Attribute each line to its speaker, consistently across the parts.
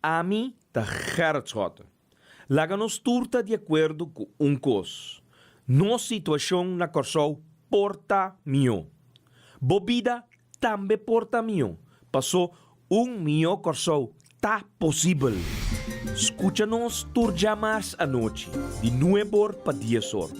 Speaker 1: Ami ta Gerrit Schotte. Laga nos tur ta di akuerdo ku un kos, nos situashon na Kòrsou por ta mihó. Bo bida tambe por ta mihó, pasó un mihó Kòrsou ta posibel. Skucha nos tur djamars anochi di nueb'or pa dies'or,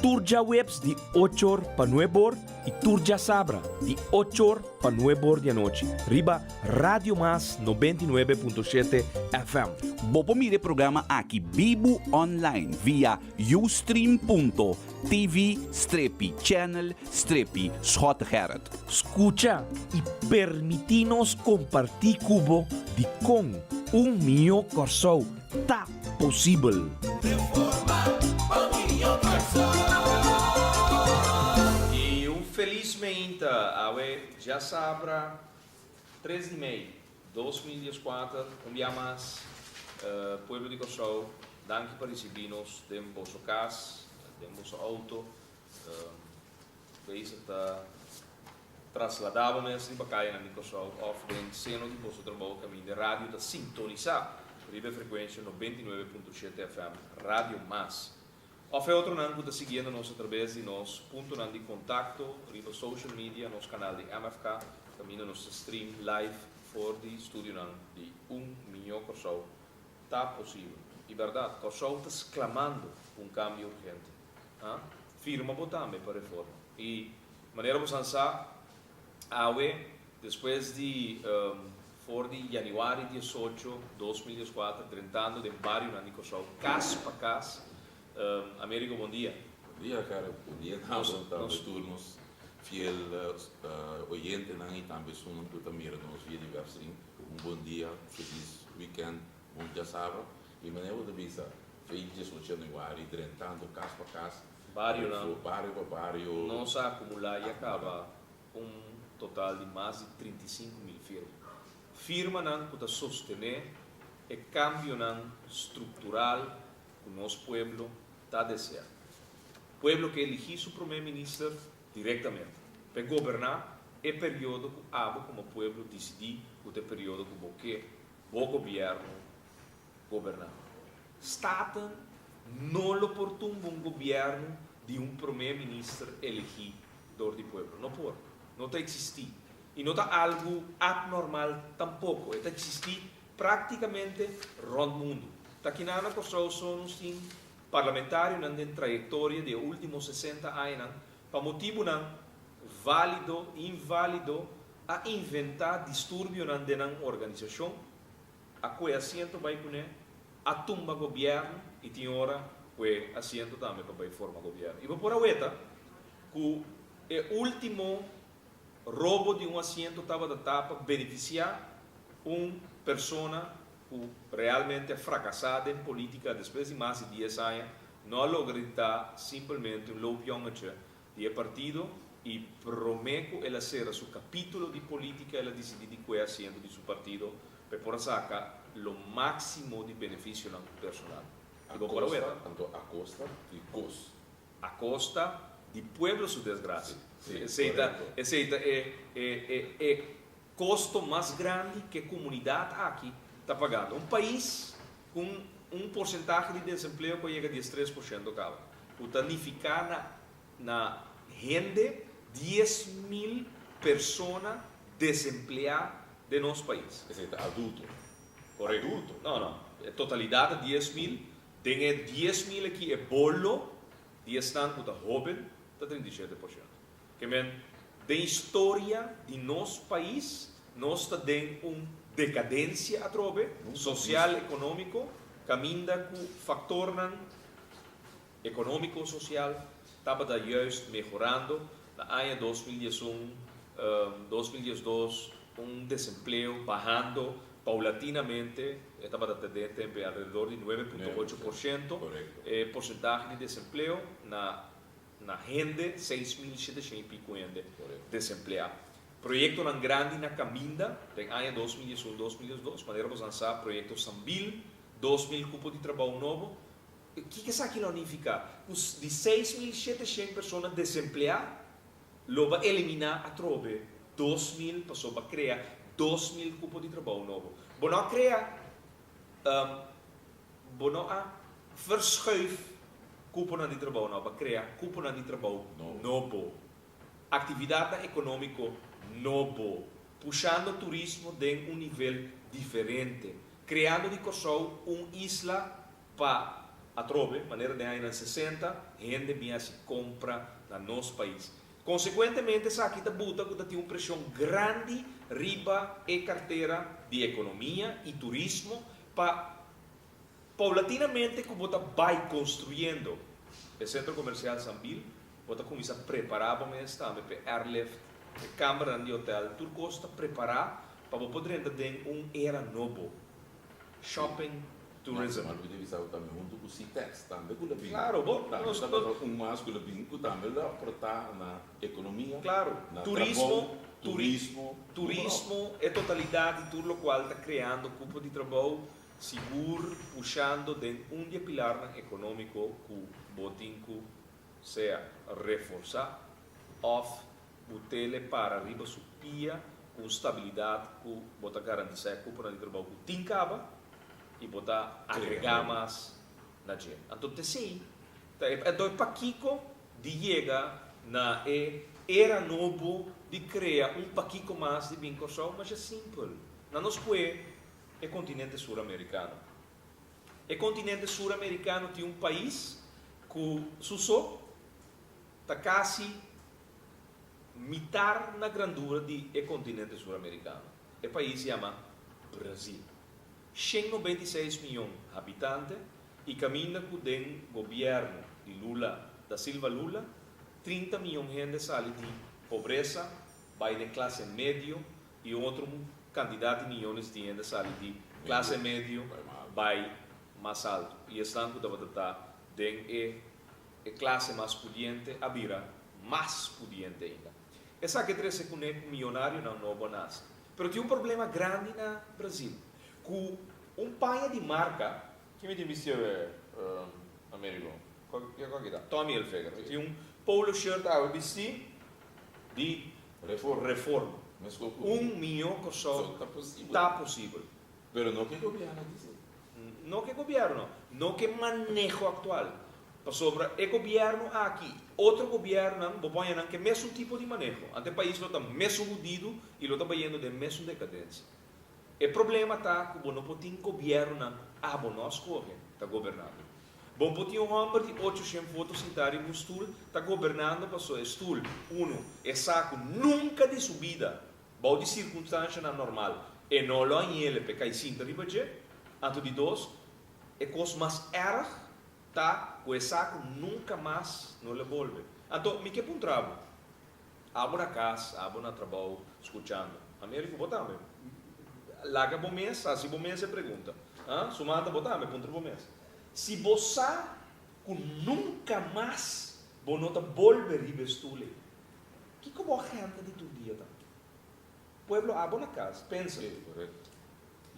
Speaker 1: tur djaweps di och'or pa nueb'or i tur djasabra di och'or pa nueb'or di anochi riba Radio Mas 99.7 FM.
Speaker 2: Bo por mira e programa aki bibu online via ustream.tv strepi channel strepi Schottegerrit.
Speaker 1: Skucha i permití nos kompartí ku bo dikon un mihó Kòrsou ta posibel.
Speaker 3: I un felis meinta awe djasabra tres di mei 2014 un bia mas pueblo di Kòrsou danki pa risibí nos den boso kas den boso outo. Bezig ta trasladá bo mes riba kayanan di Kòrsou òf den seno di boso trabou kaminda e radio ta sintonisá riba e frekuensia 99.7 FM Radio Mas. Òf e otronan ku ta siguiendo nos atrabes di nos puntonan di kontakto riba social media, nos kanal di MFK, kaminda nos ta stream live for di studionan di Un Miñó Kòrsou ta posibel. I bèrdat, Kòrsou ta sklamando ku un kambio urgente. A firma bo tambe pa reforma. I manera bo san sa, awe despues di for di januari 18, 2014 drentando den barionan di Kòrsou kas pa kas, Amerigo bon dia.
Speaker 4: Bon dia Gerrit, bon dia Nabo, tambe tur nos fiel oyentenan i tambe esunnan ku ta mira nos via di webstream. Un bon dia, felis weekend, bon djasabra. I manera bo ta bisa, Fei 18 januari drentando kas pa kas,
Speaker 3: Barionan.
Speaker 4: Bario pa bario.
Speaker 3: Nos a akumulá i a kaba un total di mas di 35.000 firma. Firmanan ku ta sostené e kambionan struktural ku nos pueblo ta deseá. Pueblo ke eligí su promé minister direktamente pa e goberná e periodo ku abo komo pueblo disidí ku ta e periodo ku bo ke bo gobièrnu goberná. Staten no lo por tumba un gobièrnu di un promé minister elegí dor di pueblo. No por. No ta eksistí. I no ta algu apnormal tampoko. E ta eksistí práktikamente rònt mundu. Ta kinan na Kòrsou so nos tin parlamentarionan den trayektoria di e último 60 añanan pa motibunan válido, inválido, a inventá disturbionan den nan organisashon, A kue asiento bai kuné, a tumba gobièrnu i tin ora kue asiento tambe pa bai forma gobièrnu. I bo por a weta ku e último robo di un asiento tabata ta pa benefisiá un persona ku realmente a frakasá den polítika despues di mas di dies aña, no a logra di ta simpelmente un loopjongetje di e partido i promé ku el a sera su kapítulo di polítika el a disidí di kue asiento di su partido pa e por a saka lo máksimo di benefisionan personal.
Speaker 4: I bo por a weta. Anto a kosta di kos.
Speaker 3: A kosta di pueblo su desgrasia. Esei ta esei ta e e e e kosto mas grandi ku e komunidat aki ta pagando. Un pais ku un un porsentahe di desempleo ku a yega 13% kaba, ku ta nifiká na Na hende 10.000 persona desempleá den nos pais.
Speaker 4: Esei ta adulto.
Speaker 3: Korekto.
Speaker 4: Adulto.
Speaker 3: No, no. E totalidat ta 10.000. Den e 10.000 aki e bolo di esnan ku ta hóben ta 37%. Ke men, den historia di nos pais nos ta den un dekadensia atrobe, sosial, ekonómiko, kaminda ku faktornan Economico social tabata juist mehorando. Na aña 2011, 2012 un desempleo bahando paulatinamente, e tabata te den tempo alrededor di 9.8% e porcentahe di desempleo na na hende 6700 y pico hende desemplea. Proyectonan grandi na caminda den aña 2011, 2012, manera bo san sa proyecto Sambil, 2000 cupo di trabao nobo. Kiko esaki lo nifiká? Ku di 6700 persona desempleá lo ba eliminá atrobe 2000 pasobra ba krea 2000 kupo di trabou nobo. Bo no a krea Bo no a verschuif kuponan di trabou no, bo a krea kuponan di trabou nobo, aktividatnan ekonómiko nobo, pushando turismo den un nivel diferente, kreando di Kòrsou un isla pa atrobe, manera den añanan sesenta, hende bin hasi kompra na nos pais. Konsekuentemente esaki ta buta ku ta tin un preshon grandi riba e kartera di ekonomia i turismo pa paulatinamente ku bo ta bai konstruyendo e sentro komersial Sambil, bo ta kuminsá prepará bo mes tambe p'e airlift, p'e kambernan di hotel, tur kos ta prepará pa bo por drenta den un era nobo, shopping tourism.
Speaker 4: Ma lo bisa bo tambe huntu ku Citex tambe ku lo bin.
Speaker 3: Claro, bo
Speaker 4: Tambe
Speaker 3: nos
Speaker 4: ta bata un mas ku lo bin ku tambe lo aportá na ekonomia,
Speaker 3: Claro,
Speaker 4: na
Speaker 3: turismo,
Speaker 4: trabou, turismo,
Speaker 3: turismo, e totalidat di tur lokual ta kreando kupo di trabou, sigur pushando den un di e pilarnan ekonómiko ku bo tin ku sea reforsá òf but'ele para riba su pia ku un stabilidat ku bo ta garantisá e kuponan di trabou ku tin kaba i bo ta agregá mas na dje. Anto t'esei ta e anto e pakiko di yega na e era nobo di krea un pakiko mas di bin Kòrsou? Masha simpel. Na nos kue e kontinente suramerikano. E kontinente suramerikano tin un pais ku su so ta kasi mitar na grandura di e kontinente suramerikano. E pais yama Brazil. 196 miyon habitante i kaminda ku den gobièrnu di Lula da Silva Lula 30 miyon hende sali di pobresa bai den klase medio i un otro kantidat di miyones di hende sali di klase medio bai mas altu i esnan ku tabata ta den e e klase mas pudiente a bira mas pudiente ainda. Esaki a trese kuné ku miyonarionan nobo a nase. Pero tin un problema grandi na Brazil, ku un paña di marka. Ki mi tin bisti awe, Amerigo? Kua ki ta? Tommy Hilfiger. Mi tin un polo shirt awe bisti di Reforma. Un mihó Kòrsou ta posibel.
Speaker 4: Pero no ke gobièrnu disi.
Speaker 3: No ke gobièrnu, no ke maneho aktual. Pasobra e gobièrnu aki, otro gobièrnunan, bo pon nan ke mesun tipo di maneho. Anto e pais lo ta mesun hudidu i lo ta bayendo den mesun dekadensia. E problema ta ku bo no por tin gobièrnunan ku abo no a skohe ta gobernando. Bo por tin un hòmber di 800 voto sintá riba un stul ta gobernando paso e stul, unu, e sa ku nunka di su bida Bou di sirkunstanshanan normal e no lo a ñele p'e kai sinta riba dje. Anto di dos, e kos mas èrg ta ku e sa ku nunka mas no lo bolbe. Anto mi ke puntra bo, abo na kas, abo na trabou, skuchando, Americo bo tambe, laga bo mes hasi bo mes e pregunta. Ah, Sumanta bo tambe puntra bo mes. Si bo sa ku nunka mas bo no ta bolbe riba e stul ei, Kiko bo agenda di tur dia ta? Pueblo abo na kas, pensa.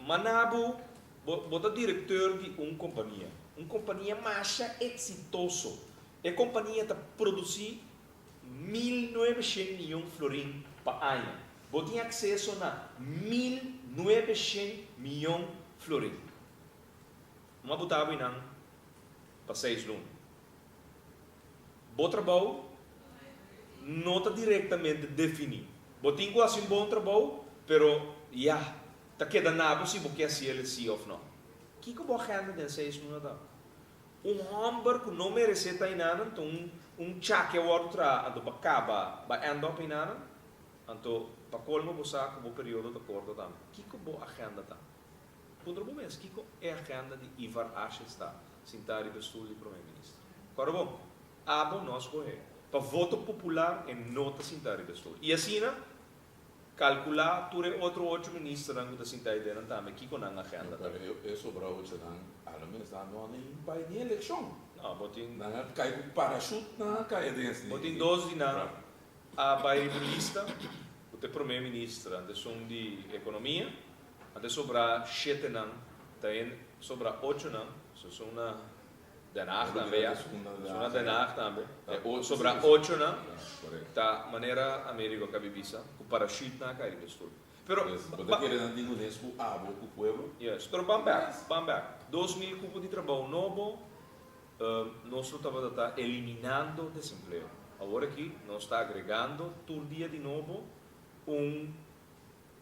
Speaker 3: Mana bo, bo ta direkteur di un kompania, un kompania masha eksitoso. E kompania ta produsí 1900 miyon florin pa aña. Bo tin akseso na 1900 miyon florin. M'a buta bo einan pa seis luna. Bo trabou no ta direktamente definí. Bo tin ku hasi un bon trabou, pero ya, ta keda na bo si bo ke hasi el sí òf nò. Kiko bo agenda den seis luna ta? Un hòmber ku no meresé ta einanan, ta un un chake a wòrdu traha, anto bo a kaba, bo a end up einanan, anto pa kolmo bo sa ku bo periodo ta korto tambe. Kiko bo agenda ta? Puntra bo mes, kiko e agenda di Ivar Asjes ta sintá riba e stul di Prome Minister? Kòrda bon, abo no a skohé. Pa voto popular e no ta sintá riba e stul. I asina, kalkulá tur e otro ocho ministernan ku ta sintá ei den nan tambe kiko nan agenda ta.
Speaker 4: Pero e sobra ochonan a lo mes nan no a ni bai ni elekshon.
Speaker 3: No, bo tin.
Speaker 4: Nan a kai ku parashut nan a kai aden.
Speaker 3: Bo tin dos di nan a bai riba un lista ku ta e Prome Minister, antes un di Ekonomia. Anto sobra shetenan ta en sobra ochonan, so esun na Den Haag tambe ya, esun na Den Haag tambe, sobra ochonan ta manera Amerigo a kabi bisa ku parashutnan a kai riba e stul. Pero,
Speaker 4: Pues, bo ta kere nan tin kunes ku abo ku pueblo?
Speaker 3: Yes, pero ban bek, ban bek. 2000 kupo di trabou nobo, nos lo tabata ta eliminando desempleo. Awor aki nos ta agregando tur dia di nobo un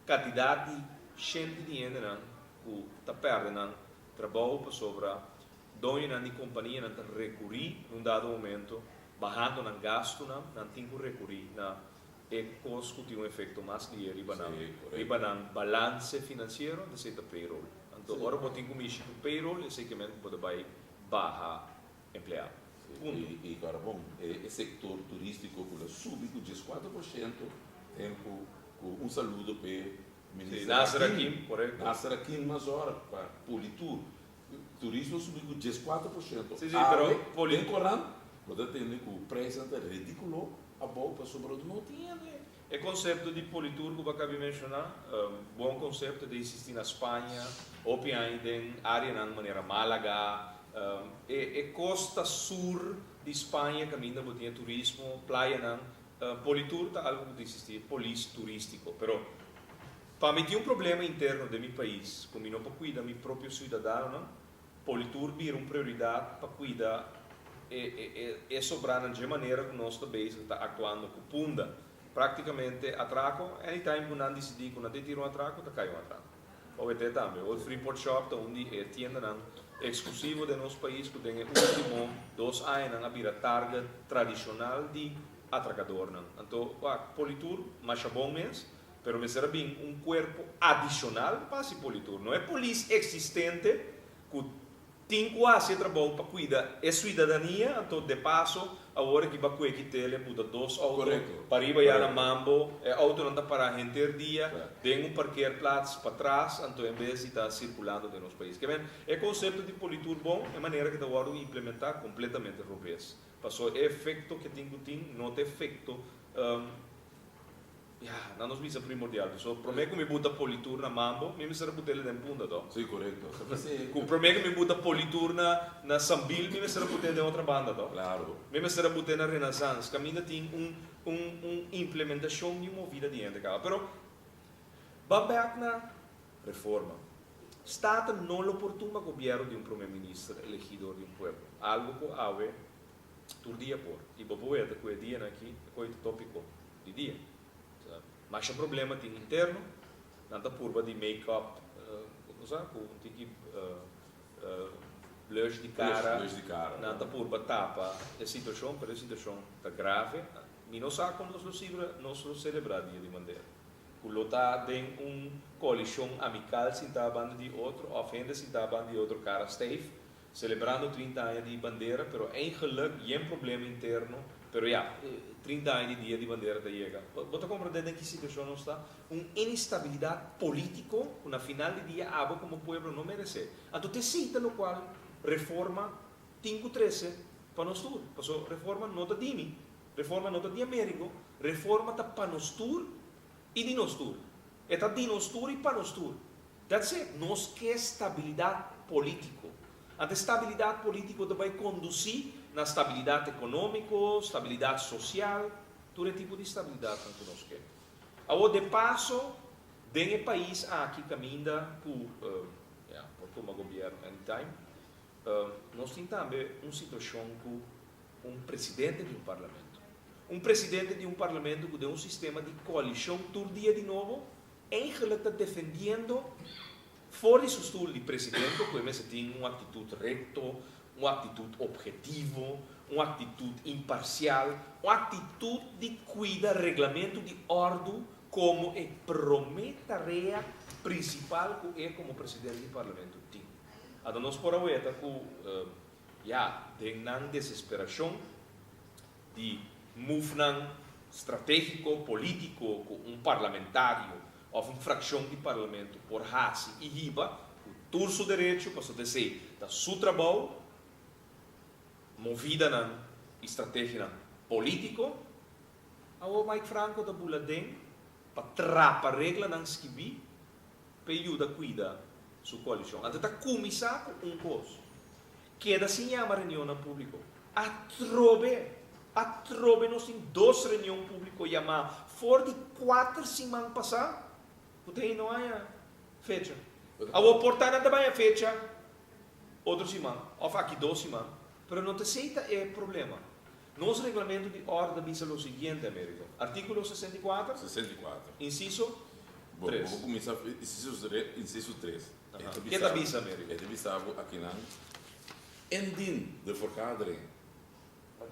Speaker 3: kantidat di shente di hendenan ku ta pèrdè nan trabou pasobra doñonan di kompanianan ta rekurí na un dado momento bahando nan gastunan, nan tin ku rekurí na e kos ku tin un efekto mas lihe riba nan riba nan balanse finansiero, esei ta payroll. Anto ora bo tin ku mishi ku payroll esei ke men ku bo ta bai baha empleado. Punto.
Speaker 4: I kòrda bon, e sektor turístiko ku lo subi ku 14% tempu ku un saludo p'e Minister
Speaker 3: Nasser Hakim, korekto.
Speaker 4: Nasser Hakim Mazor pa Politur. Turismo a subi ku 14%.
Speaker 3: Sí, sí, pero
Speaker 4: Awe,
Speaker 3: Poli.
Speaker 4: Den korant bo ta tende ku preisnan ta ridíkulo abou pasobra no tin hende.
Speaker 3: E konsepto di Politur ku bo a kabi menshoná, bon konsepto, ta existi na Spaña, hopi aña den áreanan manera Málaga, e e kosta sur di Spaña kaminda bo tin e turismo, playanan. Politur ta algu ku ta existi, e polis turístiko. Pero pa mi tin un problema interno den mi pais ku mi no por kuida mi propio siudadanonan, Politur bira un prioridat pa kuida e e e sobranan dje manera ku nos ta bezig ta aktuando ku Punda. Praktikamente atrako, anytime ku nan disidí ku nan ta tira un atrako, ta kai un atrako. OET tambe. Old Freeport Shop ta un di e tiendanan eksklusivo den nos pais ku den e último dos añanan a bira target tradishonal di atrakadornan. Anto, wak, Politur masha bon mes, pero mester a bin un kuerpo adishonal pa hasi Politur. No e polis eksistente ku tin ku hasi e trabou pa kuida e suidadania, anto de paso awor aki ba kue ki tele buta dos outo pariba ya na mambo, e outonan ta para henter dia den un parkeerplaats patras, anto en bes di ta sirkulando den nos pais. Ke men, e konsepto di Politur bon, e manera ke ta wòrdu implementá kompletamente robes. Paso e efekto ke tin ku tin no ta efekto, ya, nan nos bisa primordial. Paso promé ku mi buta Politur na Mambo, mi mester a but'el den Punda to.
Speaker 4: Sí, korekto.
Speaker 3: Ku promé ku mi buta Politur na na Sambil, mi mester a but'el den otra banda to.
Speaker 4: Klaro.
Speaker 3: Mi mester a but'el na Renaissance, kaminda tin un un un implementashon di un movida di hende kaba. Pero ba bèk na reforma. Staten no lo por tumba gobièrnu di un promé minister elegí dor di un pueblo, algu ku awe tur dia por. I bo por weta ku e dianan aki e koe ta tópiko di dia. Masha problema tin interno, nan ta purba di make up, bo sa, ku un tiki blush di kara, nan ta purba tapa e situashon, pero e situashon ta grave. Mi no sa kon nos lo sibra, nos lo selebrá Dia di Bandera. Ku lo ta den un koalishon amikal sintá banda di otro òf hende sintá banda di otro kara steif, selebrando 30 aña di bandera, pero eigenlik yen problema interno, pero ya, 30 aña di dia di bandera ta yega. Bo ta komprendé den ki situashon nos ta? Un inestabilidat polítiko ku na final di dia abo komo pueblo no meresé. Anto ta esei ta lokual reforma tin ku trese pa nos tur, pasobra reforma no ta di mi, Reforma no ta di Amerigo, reforma ta pa nos tur i di nos tur. E ta di nos tur i pa nos tur. That's it. Nos ke stabilidat politico. Anto e stabilidat politico ta bai conduci na stabilidat economico, stabilidat social, tur e tipo di stabilidatnan cu nos ke. Awor de paso den e pais aki caminda cu, ya, por tuma gobierno anytime, nos tin tambe un situacion cu un presidente di un parlamento. Un presidente di un parlamento ku den un sistema di koalishon tur dia di nobo eigenlijk ta defendiendo for di su stoel di presidente ku e mester tin un aktitut rekto, un aktitut obhetivo, un aktitut imparsial, un aktitut di kuida reglamentu di òrdu komo e promé tarea prinsipal ku e komo presidente di parlamento tin. Anto nos por a weta ku Ya, den nan desesperacion di movenan strategico, politico cu un parlamentario of un fraccion di parlamento por haci y hiba cu tur su derecho, pasobra esey ta su trabou, movidanan y strategianan politico, awor Mike Franco ta bula den pa trapa reglanan skibi p'e yuda cuida su coalicion. Anto ta cuminsa cu un cos, keda sin yama reunionnan publico. Atrobe, atrobe nos tin dos reunion publico yama for di cuater siman pasa. Ku te no haña fecha. Awor por ta nan ta baña fecha otro siman òf aki dos siman, pero no ta esei ta e problema. Nos reglamento di òrde ta bisa lo siguiente, Americo. Artíkulo 64,
Speaker 4: 64.
Speaker 3: insiso
Speaker 4: Bo
Speaker 3: 3.
Speaker 4: bo kuminsá insiso tre insiso 3. E ta
Speaker 3: Ke ta bisa, Americo?
Speaker 4: E ta bisa bo akinan, Indien de vergadering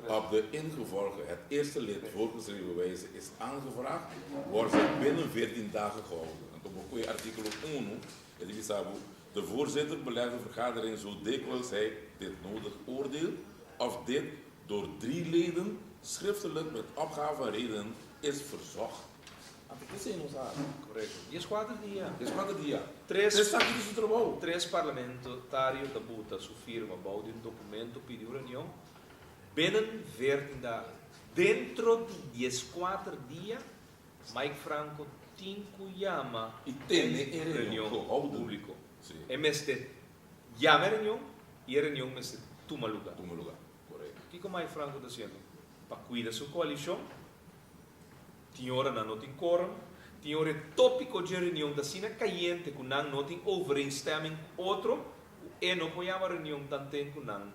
Speaker 4: op de ingevolge het eerste lid voorgeschreven wijze is aangevraagd, wordt zij binnen 14 dagen gehouden. Anto bo koe artíkulo unu, e ta bisa bo, De voorzitter belegt de vergadering zo dikwijls hij dit nodig oordeelt of dit door drie leden schriftelijk met opgave van redenen is verzocht. Anto esei nos a hasi.
Speaker 3: Korekto. Dieskuater dia.
Speaker 4: Dieskuater dia.
Speaker 3: Tres.
Speaker 4: Esaki ta su trabou.
Speaker 3: Tres parlamentario ta buta su firma bou di un documento pidi un reunion binnen veertien dagen. Dentro di dieskuater dia Mike Franco tin cu yama
Speaker 4: I tene e reunion
Speaker 3: reunion
Speaker 4: gehouden.
Speaker 3: publico.
Speaker 4: Sí.
Speaker 3: E mester yama e reunion y e reunion mester tuma luga.
Speaker 4: Tuma luga. Korekto.
Speaker 3: Kico Mike Franco ta haciendo? Pa cuida su coalicion. Tin ora nan no tin quorum, tin ora e tópiko dje reunion ta asina kayente ku nan no tin overeenstemming ku otro ku e no por yama reunion tanten ku nan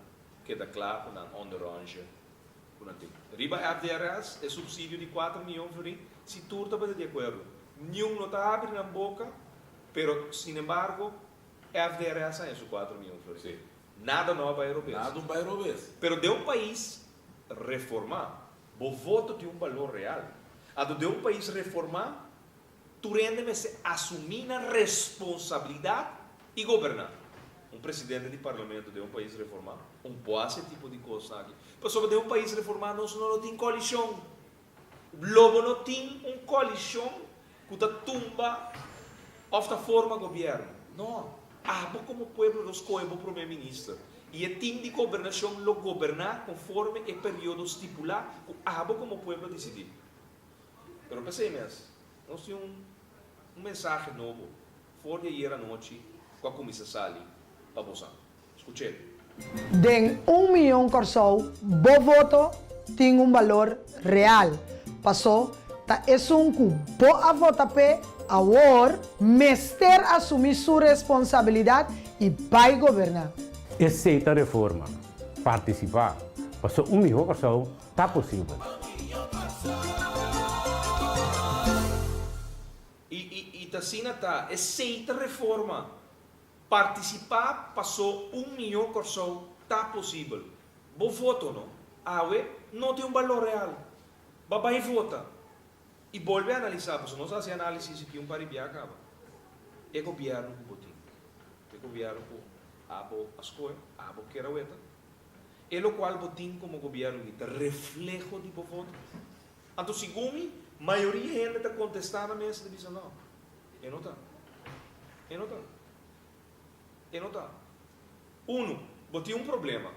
Speaker 3: keda kla ku nan onderonsje ku nan tin. Riba FDRS e supsidio di kuater miyon florin si tur tabata di akuerdo. Niun no ta habri nan boka pero sinembargo FDRS a haña su kuater miyon florin.
Speaker 4: Sí.
Speaker 3: Nada no a bai robes.
Speaker 4: Nada no bai robes.
Speaker 3: Pero den un pais reformá Bo voto tin un balor real. Anto den un pais reformá, tur hende mester asumí nan responsabilidat i goberná. Un presidente di parlamento den un pais reformá un por hasi e tipo di kosnan aki. Pasobra den un pais reformá nos no lo tin koalishon. Lo bo no tin un koalishon ku ta tumba òf ta forma gobièrnu. No. Abo komo pueblo lo skohe bo promé minister i e tim di gobernashon lo goberná konforme e periodo stipulá ku abo komo pueblo disidí. Pero p'esei mes, nos tin un un mensahe nobo for di ayer anochi ku a kuminsá sali pa bosan. Skuch'é.
Speaker 5: Den un miyon Kòrsou bo voto tin un balor real, pasó ta esun ku bo a vota p'e awor mester asumí su responsabilidat i bai goberná.
Speaker 6: Esei ta reforma. Partisipá, pasó un mihó Kòrsou ta posibel.
Speaker 3: I i ta asina ta. Esei ta reforma. Partisipá pasó un mihó Kòrsou ta posibel. Bo voto no, awe, no tin un balor real. Ba bai vota i bolbe analisá, pasobra nos a hasi análisis aki un par di bia kaba. E gobièrnu ku bo tin, e gobièrnu ku abo a skohe, abo kier a weta, e lokual bo tin komo gobièrnu aki ta refleho di bo voto? Anto segun mi, mayoria hende ta kontestá na mesa ta bisa no. E no ta. E no ta. E no ta. Unu, bo tin un problema.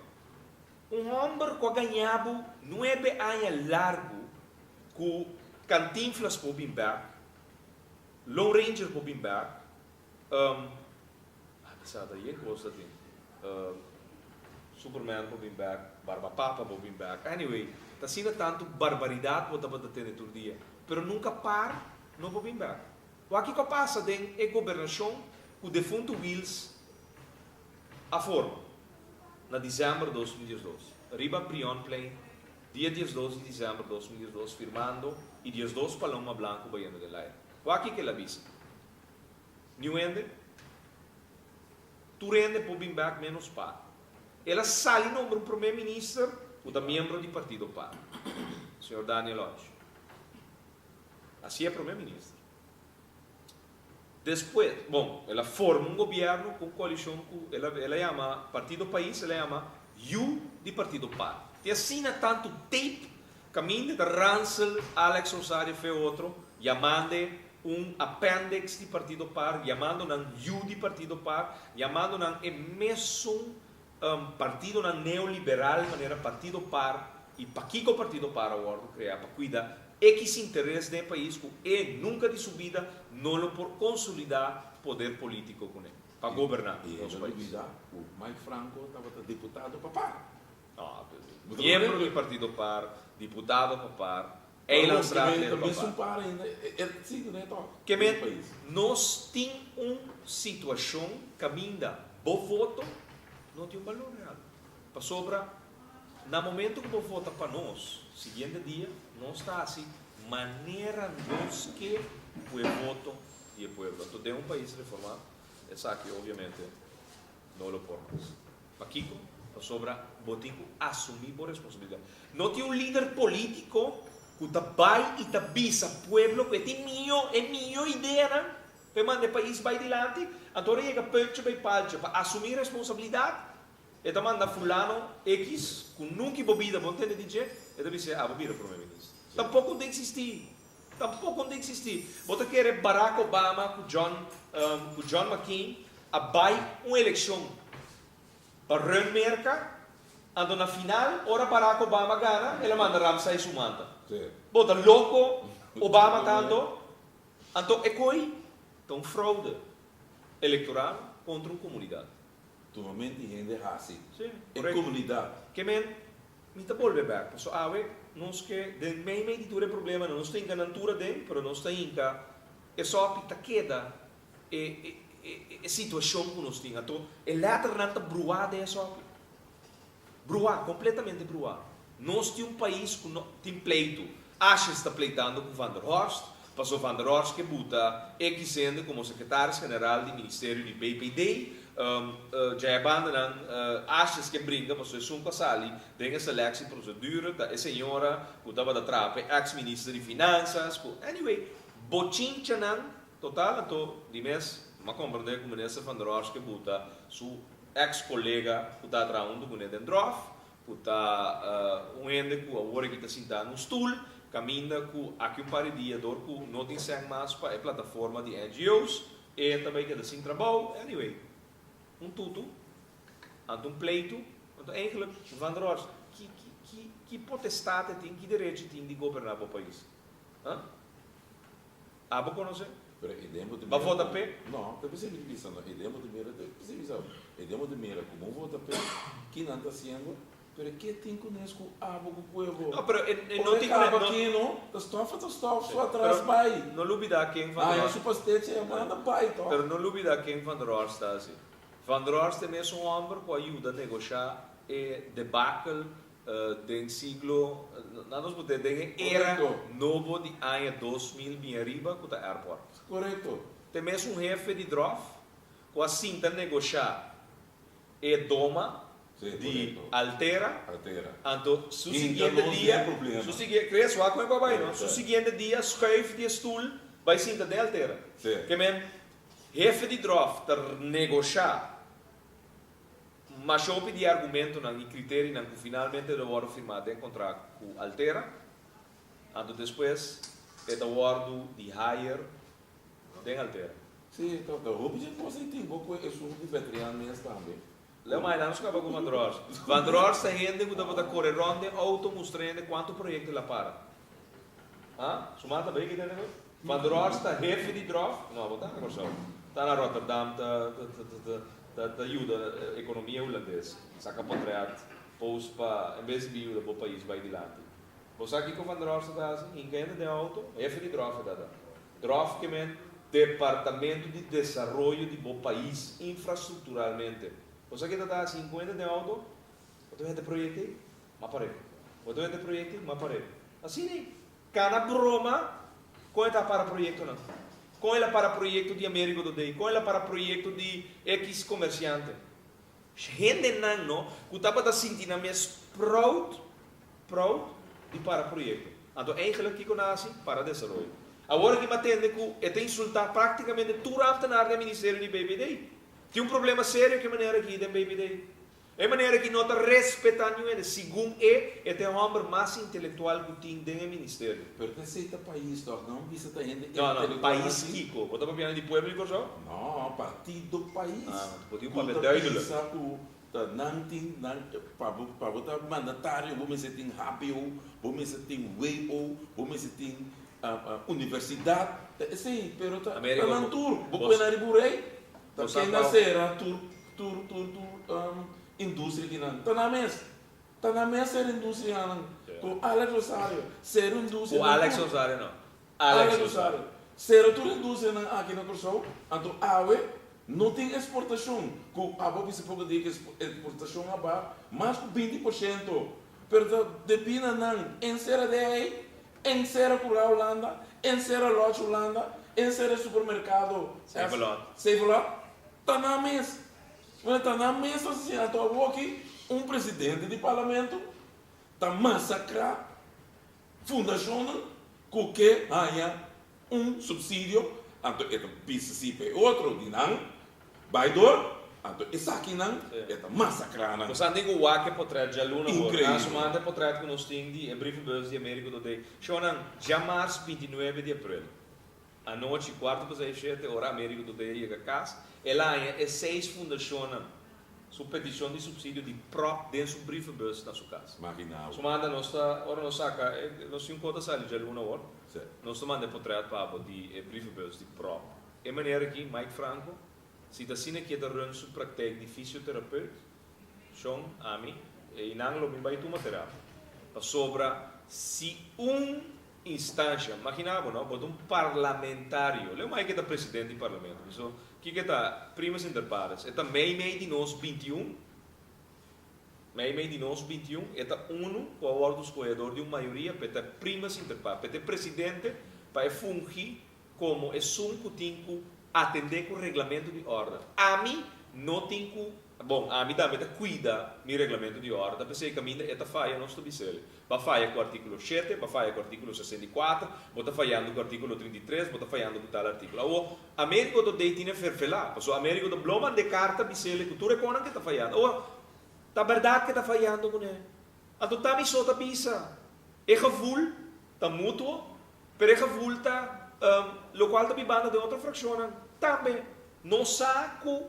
Speaker 3: Un hòmber ku a gaña bo nuebe aña largu ku Cantinflas por bin bèk, Lone Ranger por bin bèk, um, ah, mi sa ta yen kos ta tin. Um, Superman por bin bèk, Barbapapa por bin bèk. Anyway, ta asina tantu barbaridat bo tabata tene tur dia. Pero nunka par no por bin bèk. Wak kiko a pasa den e gobernashon ku defuntu Wiels a forma na desèmber 2012 riba Brionplein dia 12 di desèmber 2012 firmando i 12 paloma blanku bayendo den laira. Wak kiko el a bisa. Niun hende, tur hende por bin bèk ménos par. El a sali nombra un promé minister ku ta miembro di partido par, señor Daniel Hodge. Así e prome minister. Despues, bon, el a forma un gobierno cu un coalicion cu el a, el a yama Partido Pais, el a yama Yu di Partido Par. Tin asina tantu tape caminda ta Ransel, Alex Rosario fe otro, yamande un appendix di Partido Par, yamando nan Yu di Partido Par, yamando nan e mesun partidonan neoliberal manera Partido Par y pakico Partido Par a wordo crea pa cuida X interes den e pais cu e nunca di su bida no lo por consolida poder politico cune pa goberna
Speaker 4: Y
Speaker 3: nos
Speaker 4: no
Speaker 3: pais.
Speaker 4: lubida cu Mike Franco tabata diputado pa par.
Speaker 3: No, miembro di Partido Par, diputado pa par. Eilandsraadlid
Speaker 4: Tambe
Speaker 3: pa
Speaker 4: su par ainda e sigui ne tok.
Speaker 3: Ke men nos tin un situashon kaminda bo voto no tin un balor real. Pasobra na momento ku bo vota pa nos, siguiente dia nos ta hasi manera nos ke ku e voto di e pueblo. Anto den un pais reformá esaki obviamente no lo por mas. Pakiko? Pasobra bo tin ku asumí bo responsabilidat. No tin un lider polítiko ku ta bai i ta bisa pueblo ku e tin mihó, e mihó ideanan pa e manda e pais bai dilanti. Anto ora e yega puntje bai paltje pa asumí responsabilidat, e ta manda fulano ekis ku nunka i bo bida bo no tende di dje, e ta bis'é, abo bira prome minister. Tampoko no ta eksistí. Tampoko no ta eksistí. Bo ta kere Barack Obama ku John ku John McCain a bai un elekshon pa run Merka, anto na final ora Barack Obama gana el a manda Ramsay su manta. Bo ta loko Obama ta anto? Anto e koi ta un fraude elektoral kontra un komunidat.
Speaker 4: Tumamenti hende hasi e komunidat.
Speaker 3: Ke men mi ta bolbe bek paso awe nos ke den mei mei di tur e problemanan nos ta hinka nan tur aden pero nos ta hinka e sopi ta keda e e situashon ku nos tin. Anto e lèternan ta bruá den e sòpi. Bruá, kompletamente bruá. Nos tin un pais ku no tin pleitu. Asjes ta pleitando ku Van der Horst, paso Van der Horst ke buta ekis hende komo sekretaris general di ministerio di BPD. Djaya bandanan Asjes ke bringa paso esun ku a sali den e seleksi prosedure ta e señora ku tabata traha pa e eks minister di finansas ku anyway bochinchanan Total anto di mes m'a comprende cu Minister van der Horst ke buta su ex colega cu ta traha hunto cune den Drof, cu ta un hende cu awor aki ta sinta na un stoel, caminda cu aki un par di dia dor cu no tin cen mas pa e plataforma di NGO's, e ta bay keda sin trabao. Anyway, un tutu, anto un pleitu, anto eigenlijk Van der Horst ki ki ki ki potestad e tin, ki derecho e tin di goberna bo pais? Huh? Abo konosé?
Speaker 4: Pero e den bo ta
Speaker 3: Ba
Speaker 4: mira
Speaker 3: vota
Speaker 4: ku
Speaker 3: p'e?
Speaker 4: No, ta bisa mi ta bisa no. E den bo ta mira, ta bisa mi bisa e den bo ta mira ku bo vota p'e, ki nan ta hasiendo, pero ke tin kunes ku abo ku pueblo?
Speaker 3: No, pero e e no
Speaker 4: Ora e
Speaker 3: tin kunes,
Speaker 4: kaba
Speaker 3: no.
Speaker 4: aki no, ta stof ta stof su atras
Speaker 3: Pero
Speaker 4: bai.
Speaker 3: no lubida ken Van der
Speaker 4: Haña
Speaker 3: Horst.
Speaker 4: su pastechi e manda bai tòg.
Speaker 3: Pero no lubida ken Van der Horst ta hasi. Van der Horst ta e mesun hòmber ku a yuda negoshá e debakel Den siglo, nan nos por den e era nobo di aña 2000 bin ariba ku ta airport.
Speaker 4: Korekto.
Speaker 3: Te mes un hefe di drof ku a sinta negoshá e doma di Altera, anto su siguiente dia, su siguiente, krea wak kon e bai no, su siguiente dia schuif di e stul bai sinta den Altera. Ke men hefe di drof ta negoshá. Masha hopi di e argumentonan i kriterionan ku finalmente lo wòrdu firmá den kontrakt ku Altera, anto despues e ta wòrdu di hire den Altera.
Speaker 4: Sí, ta ta hopi dje kos ei tin bo ku esun di Betrian mes tambe.
Speaker 3: Leo mai nan nos kaba ku Van der Horst. Van der Horst ta hende ku tabata kore rònt den outo mustra hende kuantu proyekto el a para. Ha? Su man ta bay kita nego? Van der Horst ta hefe di drof? No, bo ta na Kòrsou. Ta na Rotterdam ta ta ta ta yuda ekonomia hulandes. Saka potret, post pa en bes di bin yuda bo pais bay dilanti. Bo sa kiko Van der Horst ta hasi? Hinka hende den outo, hefe di drof e ta ta. Drof ke men departamento di desaroyo di bo pais infrastrukturalmente. Bo sa ke ta ta hasi? Hinka hende den outo, bo ta wete proyekto ei? Ma par'é. Bo ta wete proyekto? Ma par'é. Asina ei. Kana broma kon e ta para proyektonan. Kon el a para proyekto di Amerigo Dodey. Kon el a para proyekto di X komersiante. Hendenan no ku tabata sinti nan mes proud, proud di para proyekto. Anto eigenlijk kiko nan hasi? Para desaroyo. Awor aki mi a tende ku e ta insultá praktikamente tur ámtenar den ministerio di BBD. Tin un problema serio ku e manera aki den BBD. E manera ki no ta respetá niun hende, segun e, e ta e hòmber mas intelektual ku tin den e ministerio.
Speaker 4: Pero ta esei ta pais tòg, no bisa ta hende
Speaker 3: No, no,
Speaker 4: intelektual
Speaker 3: pais
Speaker 4: así.
Speaker 3: kiko? Bo ta papiando di pueblo di Kòrsou?
Speaker 4: No, partido pais.
Speaker 3: Ah, bo tin un
Speaker 4: Ku
Speaker 3: papia
Speaker 4: ta
Speaker 3: duidelijk.
Speaker 4: bisa ku ta nan tin nan pa bo pa bo ta mandatario bo mester tin hbo, bo mester tin wo, bo mester tin universidat, ta esei, pero ta ta
Speaker 3: Amerika,
Speaker 4: nan
Speaker 3: bo
Speaker 4: tur, bo
Speaker 3: bo
Speaker 4: pone nan riba un rei, Ta
Speaker 3: Bo sa
Speaker 4: ken a
Speaker 3: kua.
Speaker 4: sera tur tur tur tur industria kinan? Ta nan mes. Ta nan mes sera industrianan.
Speaker 3: Sí.
Speaker 4: Ku Alex Rosario, sera un duse
Speaker 3: Ku
Speaker 4: nan
Speaker 3: Alex
Speaker 4: tur.
Speaker 3: Rosario no.
Speaker 4: Alex
Speaker 3: Alex
Speaker 4: Rosario, sera tur industrianan aki na Kòrsou, anto awe no tin eksportashon, ku abo bisa poko dia ku eksportashon a baha mas ku 20%, pero ta debí na nan ensera de ei, ensera Kura Hulanda, ensera Lodge Hulanda, ensera e supermerkado
Speaker 3: Save-a-lot.
Speaker 4: Save-a-lot, ta nan mes. Bueno, ta nan mes ta asina, anto awoki un presidente di parlamento ta masakrá fundashonnan ku ke haña un supsidio, anto e ta bisa si pa e otro di nan bai dor, anto esakinan e ta masakrá nan.
Speaker 3: Nos a tin ku wak e potret djaluna awor.
Speaker 4: Inkreibel.
Speaker 3: Nan sumante potret ku nos tin di e brievenbus di Americo Today. Shownan, djamars 29 di aprel, anochi kuarto pa seis shete ora Americo Today a yega kas, el a haña e seis fundashonnan su petishon di supsidio di prop den su brievenbus na su kas.
Speaker 4: Magina bo.
Speaker 3: Su manda nos ta, ora nos saka e, nos tin un kota sali djaluna awor,
Speaker 4: Sí.
Speaker 3: nos ta manda e potret pa bo di e brievenbus di prop. E manera aki Mike Franco, si ta asina ki e ta run su praktijk di fisioterapeut, Shon, ami, einan lo mi bai tuma terapia. Pasobra si un instancia, magina bo no, bo ta un parlamentario, leu mai ke ta presidente di parlamento, paso kiko e ta primus inter pares, e ta mei mei di nos 21, mei mei di nos 21, e ta unu ku a wòrdu skohe dor di un mayoria pa e ta primus inter pares, pa e ta e presidente, pa e fungi komo esun ku tin ku atendé ku reglamento di òrde. Ami no tin ku, bon, ami tambe ta kuida mi reglamento di òrde, p'esei kaminda e ta faya nos ta bis'el. Bo a faya ku artíkulo shete, bo a faya ku artíkulo 64, bo ta fayando ku artíkulo 33, bo ta fayando ku tal artíkulo. Awor, Américo ta dei tine ferfelá, pasobra Américo ta blo mand'é karta bis'el ku tur e konan ke ta fayando. Awor, ta bèrdat ke ta fayando kuné? Anto ta mi so ta bisa, e gevoel ta mutuo, pero e gevoel ta lokual ta bibando den otro frakshonnan tambe. Nos sa ku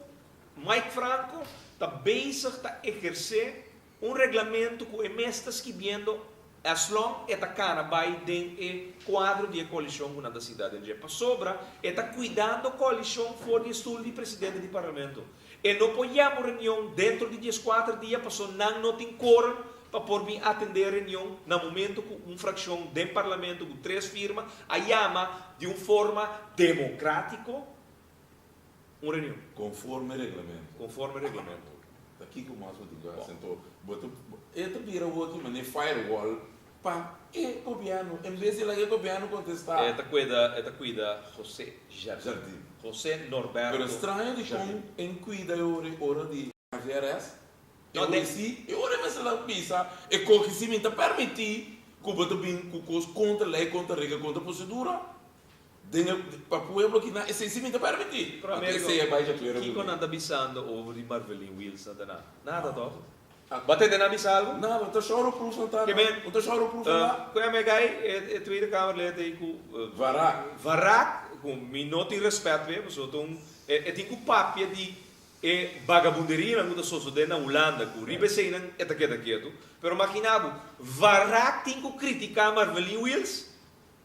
Speaker 3: Mike Franco ta bezig ta ehersé un reglamento ku e mes ta skibiendo as long e ta kana bai den e kuadro di e koalishon ku nan ta sinta den dje. Pasobra e ta kuidando koalishon for di e stul di presidente di parlamento. E no por yama un reunion dentro di 14 dia paso nan no tin quorum pa por bin atende reunion na momento cu un fraccion den parlamento cu tres firma a yama di un forma democratico un reunion.
Speaker 4: Conforme reglamento.
Speaker 3: Conforme reglamento.
Speaker 4: Ta kico mas bo tin cu haci? Anto bo ta e ta bira awor ki manera firewall pa e gobierno en bes di laga e gobierno contesta.
Speaker 3: E ta cuida e ta cuida José Jardim.
Speaker 4: Jardim.
Speaker 3: José Norberto
Speaker 4: Pero straño di
Speaker 3: Jardim.
Speaker 4: con en cuida e ora ora di RVRS e
Speaker 3: No,
Speaker 4: ora
Speaker 3: den.
Speaker 4: si e ora mester la bisa e coge si mi ta permiti cu bo ta bin cu cos contra ley contra regla contra procedura den e pa pueblo ki nan esey si mi ta permiti.
Speaker 3: Pero
Speaker 4: Anto
Speaker 3: Americo,
Speaker 4: esey e bay dja klera
Speaker 3: kico
Speaker 4: cu mi.
Speaker 3: nan ta bisando over di Marvelin Wilson ta nada toch? Bo a tende nan bisa algu?
Speaker 4: Nada, un ta shoro proof nan ta.
Speaker 3: Ke men,
Speaker 4: Un ta shoro proof nan ta.
Speaker 3: Ku e amiga ei, e Tweede Kamerlid ei ku.
Speaker 4: Varak.
Speaker 3: Varak, ku mi no tin respèt p'e, pasobra ta un, e tin ku papia di e bagabunderianan ku ta sosodé na Hulanda, ku riba eseinan e ta keda ketu. Pero magina bo, Varak tin ku kritiká Marvelin Wiels,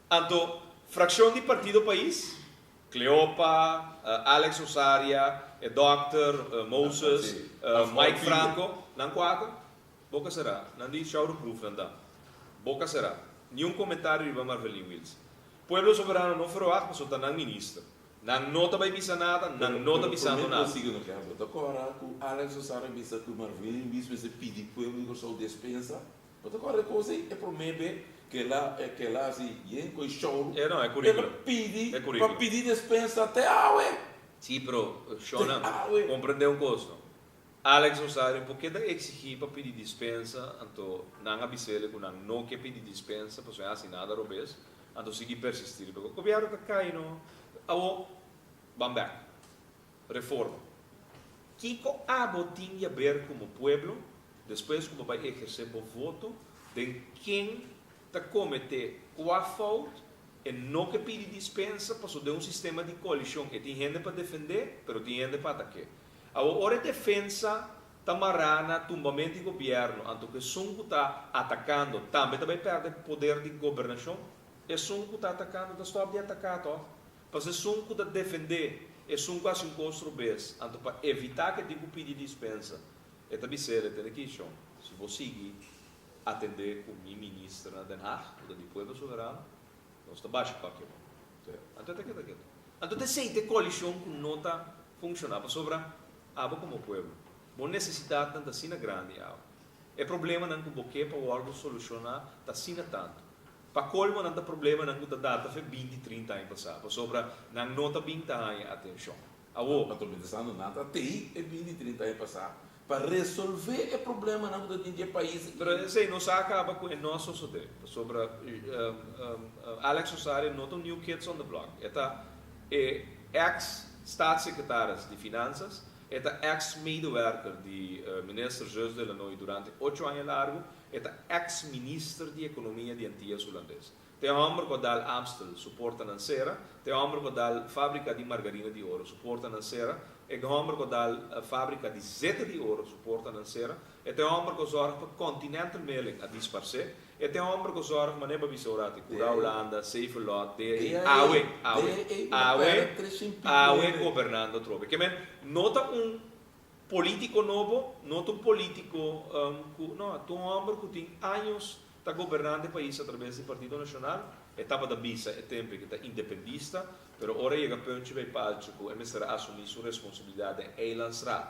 Speaker 3: anto frakshon di Partido Pais, Cleopa, Alex Osaria, e dòkter, Moses, Mike Franco, nan kuater, boka será. Nan di showerproof nan ta. Boka será. Niun komentario riba Marvelin Wiels. Pueblo Soberano no ferwagt pasobra ta nan minister. Nan no ta bai bisa nada, nan no ta bisando nada.
Speaker 4: Pero promé ku nos sigui no ke bo ta kòrda ku Alex Osaria bisa ku Marvelin Wiels mester pidi pueblo di Kòrsou despensa? Bo ta kòrda e kos ei? E promé be ku el a ku el a hasi yen ku e show,
Speaker 3: E no, e
Speaker 4: el a
Speaker 3: curriculum.
Speaker 4: pidi
Speaker 3: E
Speaker 4: pa
Speaker 3: curriculum.
Speaker 4: pidi despensa te awe.
Speaker 3: Sí, pero
Speaker 4: Te
Speaker 3: Shona,
Speaker 4: awe.
Speaker 3: comprende un kos no. Alex Rosario por ke ta exigí pa pidi dispensa, anto nan a bis'el ku nan no ke pidi dispensa pasobra e a hasi nada robes, anto sigui persistí riba e Gobierno ta kai no. Awo, ban bek. Reforma. Kiko abo tin di haber komo pueblo despues ku bo bai ehersé bo voto den ken ta kometé kua fout e no ke pidi dispensa paso den un sistema di koalishon e tin hende pa defendé pero tin hende pa ataké. Awor ora e defensa ta mará na tumbamento di gobièrnu anto ku esun ku ta atakando tambe ta bai pèrdè poder di gobernashon esun ku ta atakando ta stòp di ataká tòg? Pas esun ku ta defendé esun ku hasi un kos robes, anto pa evitá ku e tin ku pidi dispensa, e ta bis'é, Retene ki, shon, si bo sigui. atendé ku mi minister na Den Haag, ku ta di Pueblo Soberano, nos ta basha papia bon. Anto ta keda ketu. Anto ta esei ta e koalishon ku no ta funshoná pasobra abo komo pueblo, bo nesesidatnan ta asina grandi awe. E problemanan ku bo ke pa wòrdu solushoná ta asina tantu. Pa kolmo nan ta problemanan ku ta data fe binti, trinta aña pasá pasobra nan no ta bin ta haña atenshon. Awor.
Speaker 4: Anto mientrastanto nan ta tei e binti, trinta aña pasá pa resolvé e problemanan ku ta tin di e pais aki.
Speaker 3: Pero esei no sa kaba ku e no a sosodé, pasobra Alex Osario no ta un new kids on the block. E ta e ex staatssecretaris di Finanzas, e ta ex medewerker di minister Zeus Delanoy durante ocho aña largu, e ta ex minister di Economia di Antillas Hulandes. Te hòmber ku a dal Amstel su portanan sera, te hòmber ku a dal fábrika di margarina di oro su portanan sera, e hòmber ku a dal fábrika di zeta di oro su portanan sera, e te hòmber ku a zòrg pa Continental Milling a disparsé, e te hòmber ku a zòrg manera bo a bisa ora ti Kura Hulanda, Sevelot, DAE, awe, awe, awe, awe gobernando atrobe. Ke men, no ta un polítiko nobo, no ta un polítiko ku, no, ta un hòmber ku tin años Ta gobernante pais a traves di Partido Nacional, e tabata bisa e tempo ke ta independista, pero ora yega puntje bay paltje ku e mester a asumi su responsabilidad den Eilandsraad.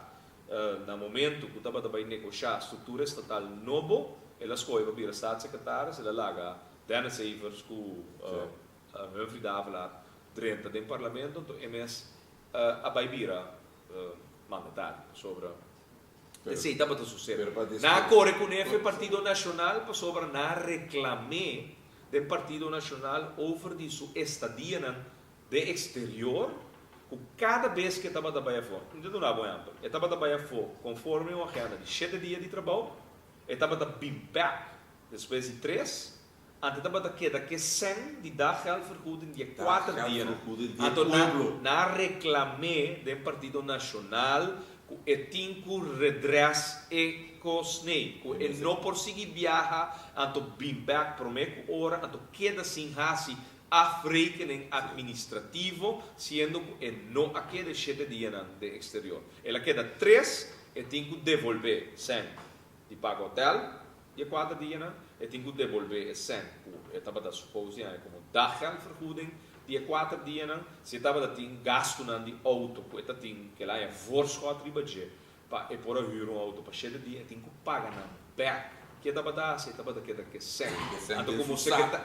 Speaker 3: Na momento ku tabata bay negosha struktura estatal nobo, el a skohe pa bira staatssecretaris, el a laga Dennis Evers ku Humphrey Davelaar drenta den parlamento, anto e mes a bay bira mandatario pasobra Esei tabata sucede. Nan a core cu nefe Partido Nacional pasobra nan a reclame den Partido Nacional over di su estadianan den exterior cu cada bes cu e tabata bay afo. Mi ta duna bo un ehempel. E tabata bay afo conforme un agenda di shete dia di trabao, e tabata bin bek despues di tres Anto tabata keda ke sèn di daggeldvergoeding di e kuater dianan. Anto nan a reklam'é den Partido Nashonal ku e tin ku redrès e kosnei, ku e no por sigui biaha anto bin bèk promé ku ora, anto keda sin hasi afrekening administrativo, siendo ku e no a keda e shete dianan den eksterior. El a keda tres, e tin ku devolbé sèn di paga hotèl. Di e kuater dianan e tin ku debolbé e sèn ku e tabata supos di haña komo daggeldvergoeding. Di e kuater dianan, si e tabata tin gastunan di outo ku e ta tin ku el haña voorschot riba dje pa e por a hür un outo pa shete dia, e tin ku paga nan bèk. Ke e tabata hasi? E tabata keda ku e sèn. Anto komo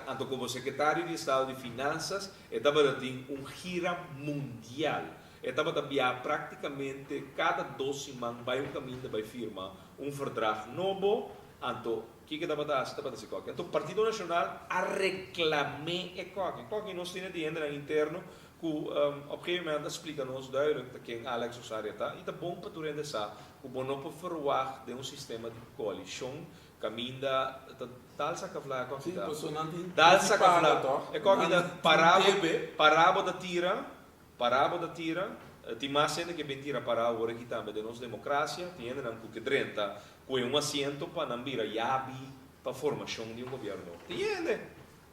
Speaker 3: anto komo sekretario di estado di Finansas e tabata tin un gira mundial. E tabata biaha práktikamente kada dos siman bai un kaminda bai firma un verdrag nobo, anto kiko e tabata hasi? Tabata hasi kòki. Anto Partido Nashonal a reklam'é e kòki. Kòki nos tene di hendenan interno ku op gegeven moment a splika nos duidelijk ta ken Alex Osaria ta i ta bon pa tur hende sa ku bo no por ferwagt den un sistema di koalishon kaminda ta dal saka vla e kòki ta dal saka vla e kòki ta pará bo pará bo ta tira Pará bo ta tira, tin mas hende ke bin tira pará awor aki tambe den nos demokrasia, tin hendenan ku ke drenta ku e un asiento pa nan bira yabi pa formashon di un gobièrnu nobo. Tin hende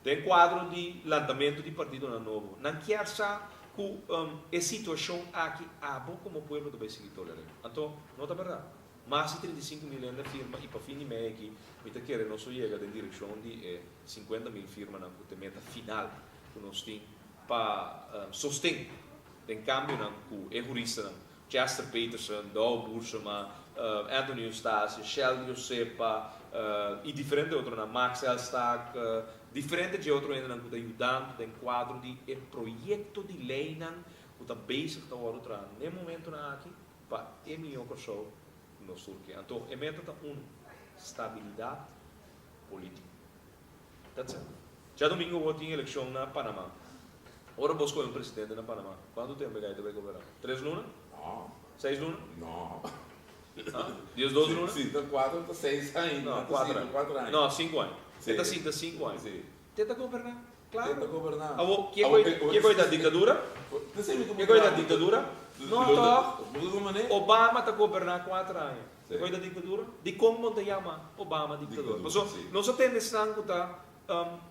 Speaker 3: den kuadro di lantamentu di partidonan nobo, nan kier sa ku e situashon aki abo komo pueblo ta bai sigui toler'é. Anto, no ta bèrdat. Mas di 35.000 hende a firma i pa fin di mei aki mi ta kere nos lo yega den direkshon di e 50.000 firmanan ku ta e meta final ku nos tin pa sosten den kambionan ku e huristanan Chester Peterson, Douwe Boersema, Anthony Eustatius, Sheldry Osepa i diferente otronan, Max Elstak, diferente dje otro hendenan ku ta yudando den kuadro di e proyekto di leinan ku ta bezig ta wòrdu traha n'e momentonan aki pa e mihó Kòrsou ku nos tur ke. Anto e meta ta unu, stabilidat polítiko. That's it. Djadomingo awor tin elekshon na Panama. Ora bo skohe un presidente na Panama, kuantu tempu e gai ta bai goberná? Tres luna?
Speaker 4: No.
Speaker 3: Seis luna?
Speaker 4: No.
Speaker 3: Ha? Diesdos luna?
Speaker 4: Si ta kuater ta seis aña.
Speaker 3: No, kuater aña.
Speaker 4: Kuater aña.
Speaker 3: No, sinku aña.
Speaker 4: Si.
Speaker 3: E ta sinta sinku aña.
Speaker 4: Si.
Speaker 3: Te ta goberná. Klaro.
Speaker 4: Te ta goberná.
Speaker 3: Awor, kiko kiko ta diktadura? Kiko ta diktadura? No tòg. Obama ta goberná kuater aña.
Speaker 4: Sí.
Speaker 3: Koi ta diktadura? Dikon bo ta yama Obama diktador?
Speaker 4: Diktadura,
Speaker 3: Paso
Speaker 4: sí.
Speaker 3: nos a tende esnan ku ta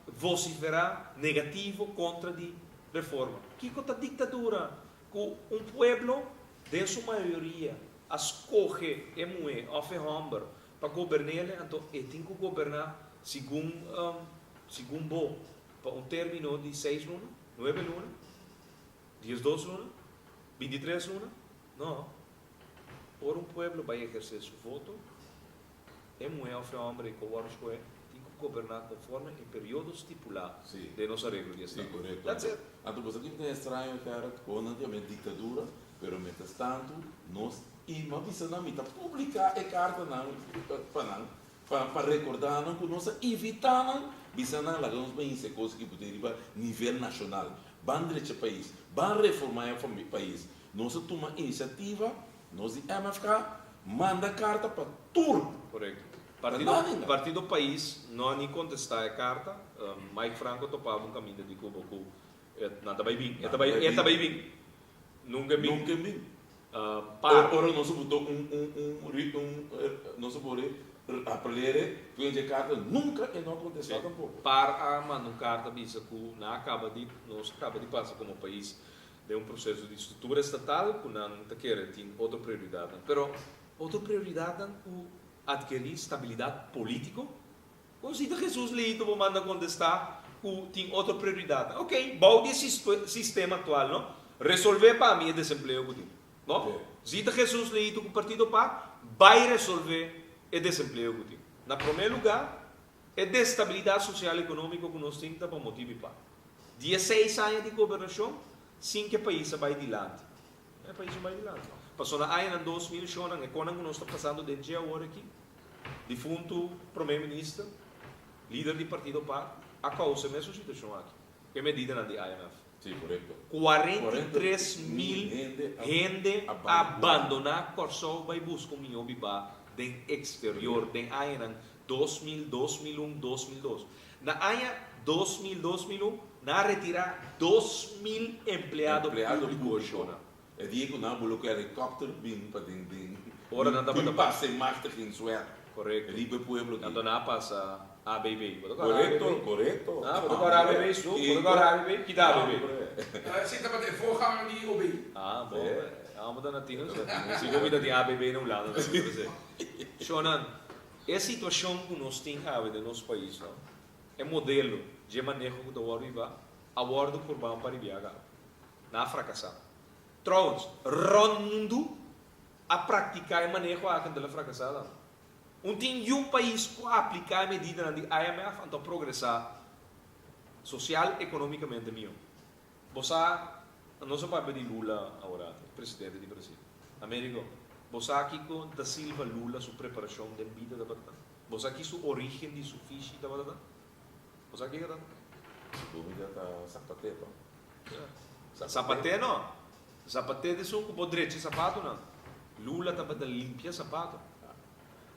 Speaker 3: vosiferá negativo kontra di reforma. Kiko ta diktadura? Ku un pueblo den su mayoria a skohe e muhé òf e hòmber. Pa gobern'ele anto e tin ku goberná segun segun bo pa un término di seis luna, nuebe luna, diesdos luna, bintitres luna? No. Ora un pueblo bai ehersé su voto, e muhé òf e hòmber ei ku a wòrdu skohé tin ku goberná konforme e periodo stipulá den nos areglo di estado.
Speaker 4: Sí, korekto.
Speaker 3: That's it.
Speaker 4: Anto bo sa kiko ta estraño, Gerrit? Kon nan ta yama e diktadura, pero mientras tantu nos I mi a bisa nan, mi ta publiká e kartanan pa nan, pa rekordá nan ku nos a invitá nan, bisa nan, laga nos ban hisa e kos aki bo tin riba nivel nashonal, ban drecha pais, ban reformá e pais. Nos a tuma inisiativa, nos di MFK, manda karta pa tur.
Speaker 3: Korekto. Partido, Partido Pais no a ni kontestá e karta. Mike Franco topaba un kaminda di Cuba ku nan ta bai bin, e ta bai, e ta bai bin. Nunka e bin.
Speaker 4: Nunka e bin.
Speaker 3: Par.
Speaker 4: Ora nos a botó un un un ri un nos a pone apelere ku e karta nunka e no a kontestá tampoko.
Speaker 3: Par a manda un karta bisa ku nan a kaba di nos a kaba di pasa komo pais den un proseso di struktura estatal ku nan ta kere tin otro prioridatnan. Pero otro prioridatnan ku atkerí stabilidat polítiko? Kon si ta Jesus leito bo manda kontestá ku tin otro prioridatnan? Oke, bou di e sistema aktual no, resolvé pa mi e desempleo ku tin. No? Si ta Jesus leito ku Partido pa bai resolvé e desempleo ku tin. Na promé lugá, e destabilidat sosial ekonómiko ku nos tin ta pa motibu pa dieseis aña di gobernashon sin ku e pais a bai dilanti. E pais a bai dilanti. Pasobra na añanan 2000 shonnan e konan ku nos ta pasando den dje awor aki, Difuntu Prome Minister, lider di Partido par, a kousa e mesun situashon aki ku e medidanan di IMF.
Speaker 4: Sí, korekto.
Speaker 3: 43 mil hende a bandoná Kòrsou bai buska un mihó bibá den eksterior den añanan 2000, 2001, 2002. Na aña 2000, 2001 nan a retirá 2000 empleado públiko, shona.
Speaker 4: E dia ku nan a bula ku helikòpter bin pa den den
Speaker 3: Ora nan tabata
Speaker 4: bin pasa e machtiging zwet
Speaker 3: Korekto.
Speaker 4: riba e pueblo aki.
Speaker 3: Anto nan a pasa ABB. Bo ta kòrda
Speaker 4: Korekto,
Speaker 3: ABB?
Speaker 4: korekto.
Speaker 3: Ah, bo ta kòrda ABB su? Bo ta kòrda ABB? Kita ABB?
Speaker 7: Esei tabata e voorganger di OB.
Speaker 3: Ah, bon. Amo ta na tino sa. Si bo bita tin ABB na Hulanda tambe, ta esei. Shonnan, e situashon ku nos tin awe den nos pais no, e modelo dje maneho ku ta wòrdu hibá, a wòrdu purbá un par di biaha awe. Nan a frakasá. Trouwens, rònt mundu a praktiká e maneho aki anto el a frakasá tambe. Un tin yun pais ku a apliká e medidanan di IMF anto a progresá sosial ekonómikamente mihó. Bo sa, nos a papia di Lula aworati, presidente di Brasil. Amerigo, bo sa kiko Da Silva Lula su preparashon den bida tabata? Bo sa ki su orígen di su fishi tabata? Bo sa kiko ta?
Speaker 4: Bo mira ta zapaté to.
Speaker 3: Zapaté no. Zapaté ta esun ku bo drecha e sapatonan. Lula tabata limpia sapato.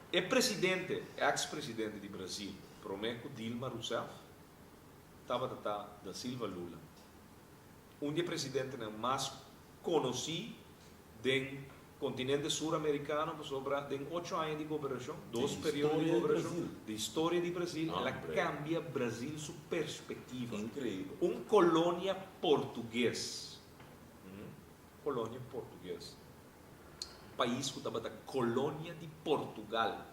Speaker 3: E presidente, ex presidente di Brasil, promé ku Dilma Rousseff, tabata ta Da Silva Lula. Un di e presidentenan mas konosí den kontinente sur amerikano pasobra den ocho aña di goberashon, dos periodo di goberashon, di historia di Brasil, el a kambia Brasil su perspektiva. Un kolonia portugues, kolonia portugues, pais ku tabata kolonia di Portugal.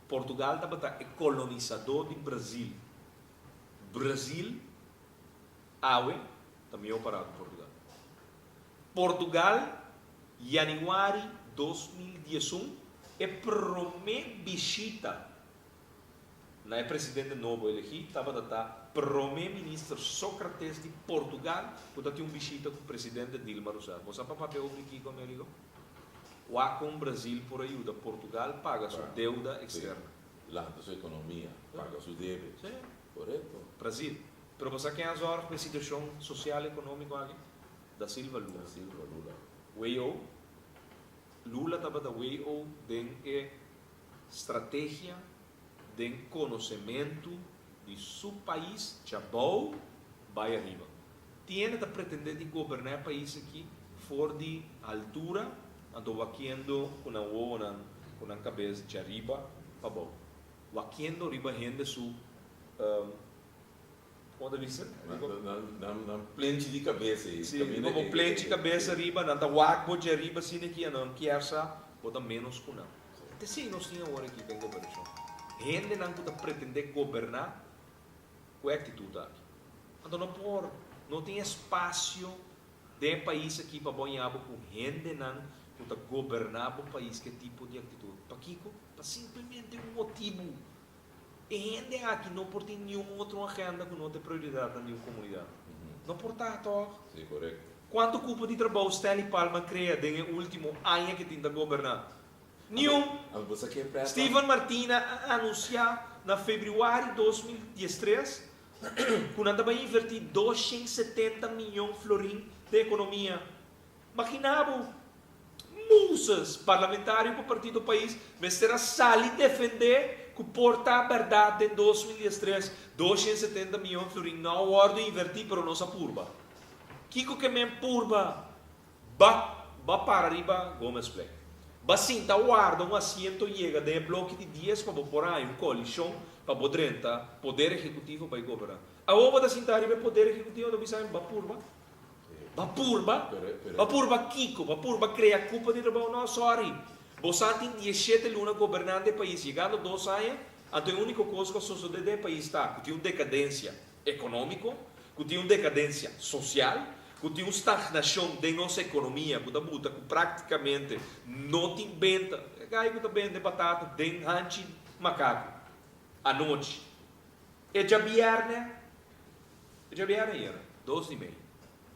Speaker 3: Portugal tabata e kolonisadó di Brasil. Brasil awe ta mihó pará ku Portugal. Portugal, Januari 2011, e promé bishita na e presidente nobo elegí tabata ta Promé Minister Sócrates di Portugal ku ta tin un bishita ku Presidente Dilma Rousseff. Bo sa pa papia over di kiko, Amerigo? Wak kon Brasil por a yuda Portugal paga su deuda eksterna.
Speaker 4: Lanta su ekonomia, paga su debe.
Speaker 3: Sí.
Speaker 4: Korekto.
Speaker 3: Brasil. Pero bo sa ken a zòrg pa e situashon sosial ekonómiko aki? Da Silva Lula.
Speaker 4: Da Silva Lula.
Speaker 3: WO, Lula tabata WO den e strategia, den konosementu di su pais djabou bai ariba. Tiene ta pretende di goberna e pais aki for di altura, anto wakiendo ku nan wowonan ku nan kabes djariba pa bou. Wakiendo riba hende su Kon ta bisa?
Speaker 4: Nan plenchi di kabes ei.
Speaker 3: Si, riba bo plenchi kabes ariba, nan ta wak bo dje ariba asina ki, nan kier sa bo ta menos ku nan. T'esei nos tin awor aki den gobernashon. Hendenan ku ta pretendé goberná ku e aktitut aki. Anto no por, no tin espasio den e pais aki pa bo haña bo ku hendenan ku ta goberná bo pais ku e tipo di aktitut. Pakiko? Pa simplemente un motibu. E hende aki no por tin niun otro agenda ku no ta e prioridatnan di un komunidat. No por ta, tòg?
Speaker 4: Sí, korekto.
Speaker 3: Kuantu kupo di trabou Stanley Palma krea den e último aña ku e tin ta goberná? Niun.
Speaker 4: Anto bo sa ke prèt?
Speaker 3: Steven Martina a anunsiá na febrüari 2013 ku nan ta bai invertí 270 mion florin den ekonomia. Maginá bo! Moses, parlamentario pa Partido Pais, mester a sali defendé ku por ta bèrdat den 2013 270 mion florin no a wòrdu invertí pero nos a purba. Kiko ke men purba? Ba ba para riba Gomezplein. Ba sinta warda un asiento yega den e bloki di dies pa bo por haña un koalishon pa bo drenta poder ehekutivo bai goberná. Awor bo ta sinta riba e poder ehekutivo ta bisa ba purba. Ba purba? Ba purba kiko? Ba purba krea kupa di trabou? No, sorry. Bo sa tin dieshete luna gobernando e pais, yegando dos aña, anto e uniko kos ku a sosode den e pais ta ku tin un dekadensia ekonómiko, ku tin un dekadensia sosial, ku tin un stagnashon den nos ekonomia ku ta buta ku praktikamente no tin benta. E gai ku ta bende batata den hanchi makaku anochi. E djabièrnè, e djabièrnè ayera, dos di mei.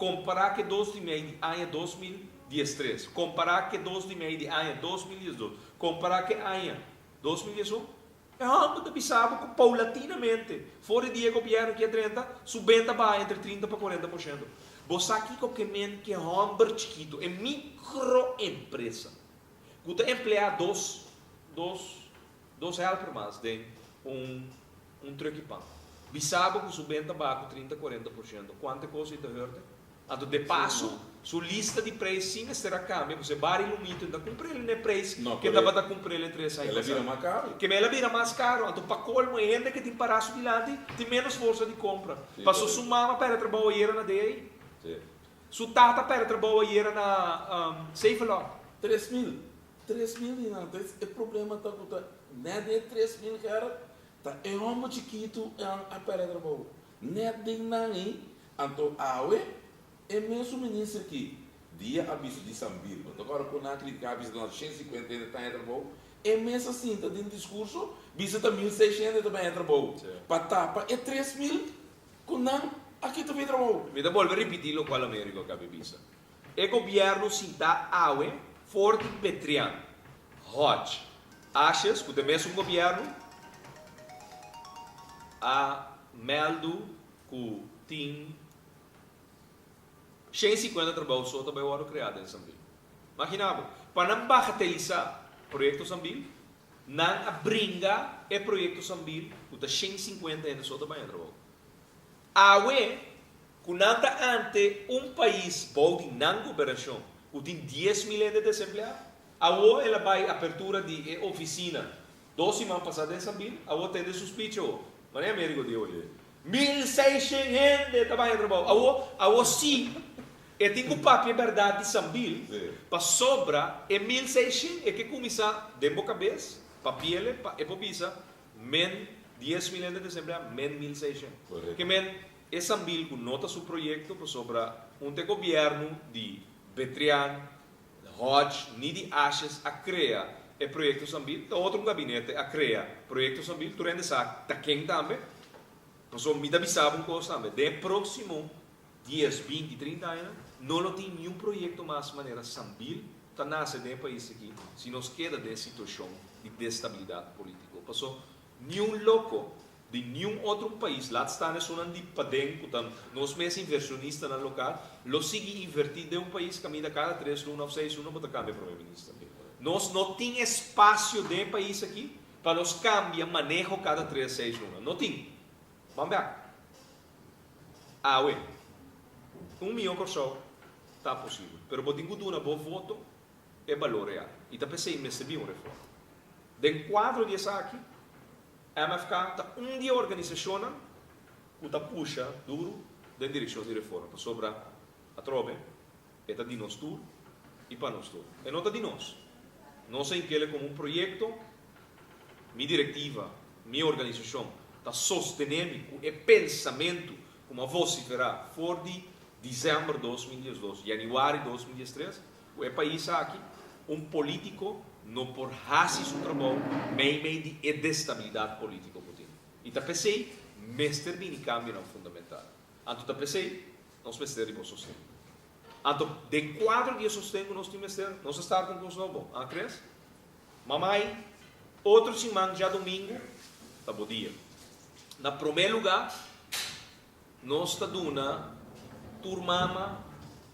Speaker 3: Kompará ku e dos di mei di aña 2013, kompará ku e dos di mei di aña 2012, kompará ku e aña 2011, e hòmber ta bisa bo ku poulatinamente, for di dia e gobièrnu ki a drenta, su benta baha entre 30 pa 40%. Bo sa kiko ke men ku e hòmber chikitu, e mikroempresa, ku ta empleá dos, dos, Dos helper mas den un un truck pan. Bisa bo cu su benta baha cu 30, 40%. Cuanto e cos ei ta hurte? Anto de paso su lista di prijs si mester a cambia pasobra e bari lumito e ta cumprele n'e prijs
Speaker 4: No,
Speaker 3: ke
Speaker 4: pero e
Speaker 3: tabata cumprele tres aña
Speaker 4: el a bira
Speaker 3: pasá.
Speaker 4: mas caro.
Speaker 3: Ke el a bira mas caro. Anto pa colmo e hende ke tin pará su dilanti tin menos forsa di compra.
Speaker 4: Sí,
Speaker 3: Paso su
Speaker 4: correcto.
Speaker 3: mama perde trabou ayera na DI.
Speaker 4: Sí.
Speaker 3: Su tata perde trabou ayera na Safe-A-Lot.
Speaker 4: 3000. 3000 di nan. Entonces e problema ta ku ta nèt den e 3000 Gerrit, ta e hòmber chikitu a pèrdè trabou. Nèt den nan ei, anto awe e mesun minister ki dia a bisa di Sambil, bo ta kòrda ku nan a kritiká a bisa ta 150 hende ta haña trabou, e mes a sinta den diskurso bisa ta 1600 hende ta bai haña trabou pa tapa e 3000 ku nan a kita for e trabou.
Speaker 3: Mi ta bolbe ripití lokual Americo a kabe bisa. E gobièrnu sintá awe for di Betrian, Hodge, Asjes ku ta e mesun gobièrnu a mèldu ku tin 150 trabou so ta bai wòrdu kreá den Sambil. Maginá bo, pa nan bagatelisá proyekto Sambil, nan a bringa e proyekto Sambil ku ta 150 hende so ta bai na trabou. Awe ku nan ta ante un pais bou di nan gobernashon ku tin 10,000 hende desempleá. Awo el a bai apertura di e ofisina dos siman pasá den Sambil, awo tende su speech awo. Manera Americo di oye. 1600 hende ta bai trabou. Awo, awo si e tin ku papia bèrdat di Sambil, pasobra e 1600 e ke kuminsá den bo kabes, papiele pa e por bisa men 10,000 hende desempleá, men 1600.
Speaker 4: Korekto.
Speaker 3: Ke men E Sambil ku no ta su proyekto pasobra un ta e gobièrnu di Betrian, Hodge ni di Asjes a krea e proyekto Sambil, ta otro un gabinete a krea proyekto Sambil, tur hende sa ta ken tambe. Pasobra mi ta bisa bo un kos tambe, den e próksimo dies, 20, 30 añanan no lo tin niun proyekto mas manera Sambil ta nase den e pais aki si nos keda den e situashon di destabilidat polítiko. Paso niun loko Di niun otro pais, laat staan esunnan di paden ku ta nos mes inversionistanan lokal, lo sigui invertí den un pais kaminda kada tres luna òf seis luna bo ta kambia prome minister. Nos no tin espasio den e pais aki pa nos kambia maneho kada tres seis luna. No tin. Ban bèk. Awe, un mihó Kòrsou ta posibel, pero bo tin ku duna bo voto e balor real. I ta p'esei mester bin un reforma. Den kuadro di esaki, MFK ta un di e organisashonnan ku ta pusha duru den direkshon di reforma pasobra atrobe e ta di nos tur i pa nos tur. E no ta di nos. Nos a hink'ele komo un proyekto, mi direktiva, mi organisashon ta sostené mi ku e pensamentu ku mi a vosiferá for di desèmber 2012, yanüari 2013, ku e pais aki un polítiko no por hasi su trabou meimei di e destabilidat polítiko ku tin. I ta p'esei mester bini kambionan fundamental. Anto ta p'esei nos mester di bo sosten. Anto den kuadro di e sosten ku nos tin mester, nos a start un kos nobo, a Chris? Mamai, otro siman djadumingu ta bo dia. Na promé lugá nos ta duna tur mama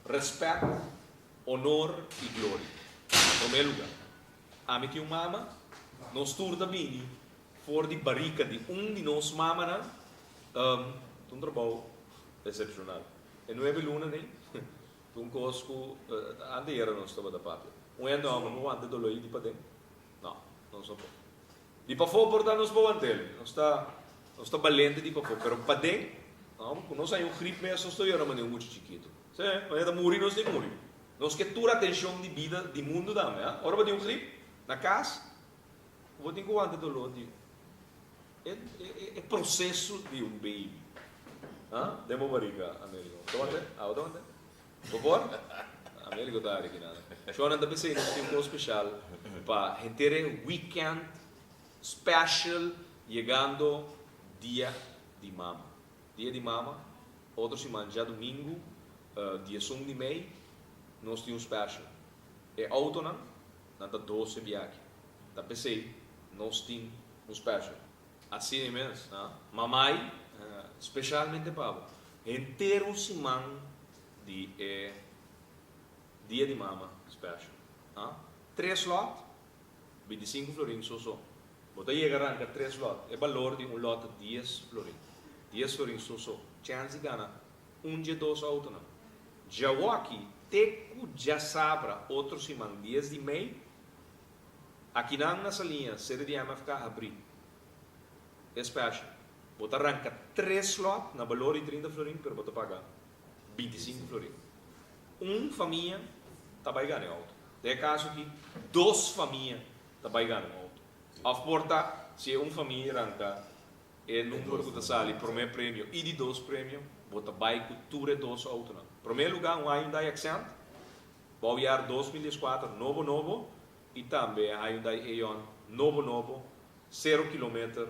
Speaker 3: rèspèt, onor i gloria. Na promé lugá. Ami tin un mama, nos tur ta bini for di barika di un di nos mamanan. Ta un trabou esepshonal. E nuebe luna nei ta un kos ku anteayera nos tabata papia. Un hende hòmber por wanta e doló ei di paden? No, nos no por. Di pafó por ta nos por wantel. Nos ta nos ta balente di pafó, pero paden, no, ku nos haña un grip mes nos ta yora manera un mucha chikitu. Sí, manera ta muri nos tin muri. Nos ke tur atenshon di bida di mundu tambe, ha. Ora bo tin un grip na kas, bo tin ku wanta doló di e e e proseso di un baby, ha, den bo barika, Americo. Bo ta wanta? Abo ta wanta? Bo por? Americo ta ari kinan. Shownan ta pensei nos tin un kos special pa henter e weekend special yegando dia di mama. Dia di mama, otro siman djadumingu diesun di mei nos tin un special. E autonan nan ta doce biaki. Ta pesei nos tin un special. Asina mes, ha? Mamai, specialmente pa bo. Henter un siman di e Dia di Mama special. Ha? Tres lot, bintisinku florin so so. Bo ta yega ranka tres lot. E balor di un lot ta dies florin. Dies florin so so. Chèns di gana un dje dos autonan. Djawoki te ku djasabra otro siman dies di mei, akinan na Saliña sede di MFK habrí. E special. Bo ta ranka tres slot na balor di trinta florin pero bo ta paga bintisinku florin. Un famia ta bai gana e auto. Den e kaso aki dos famia ta bai gana un auto. Of por ta si e un famia ranka e number ku ta sali prome premio i di dos premio bo ta bai ku tur e dos autonan. Prome luga un Hyundai Accent bouwjaar 2014 nobo nobo i tambe e Hyundai Eon nobo nobo Sero kilometer,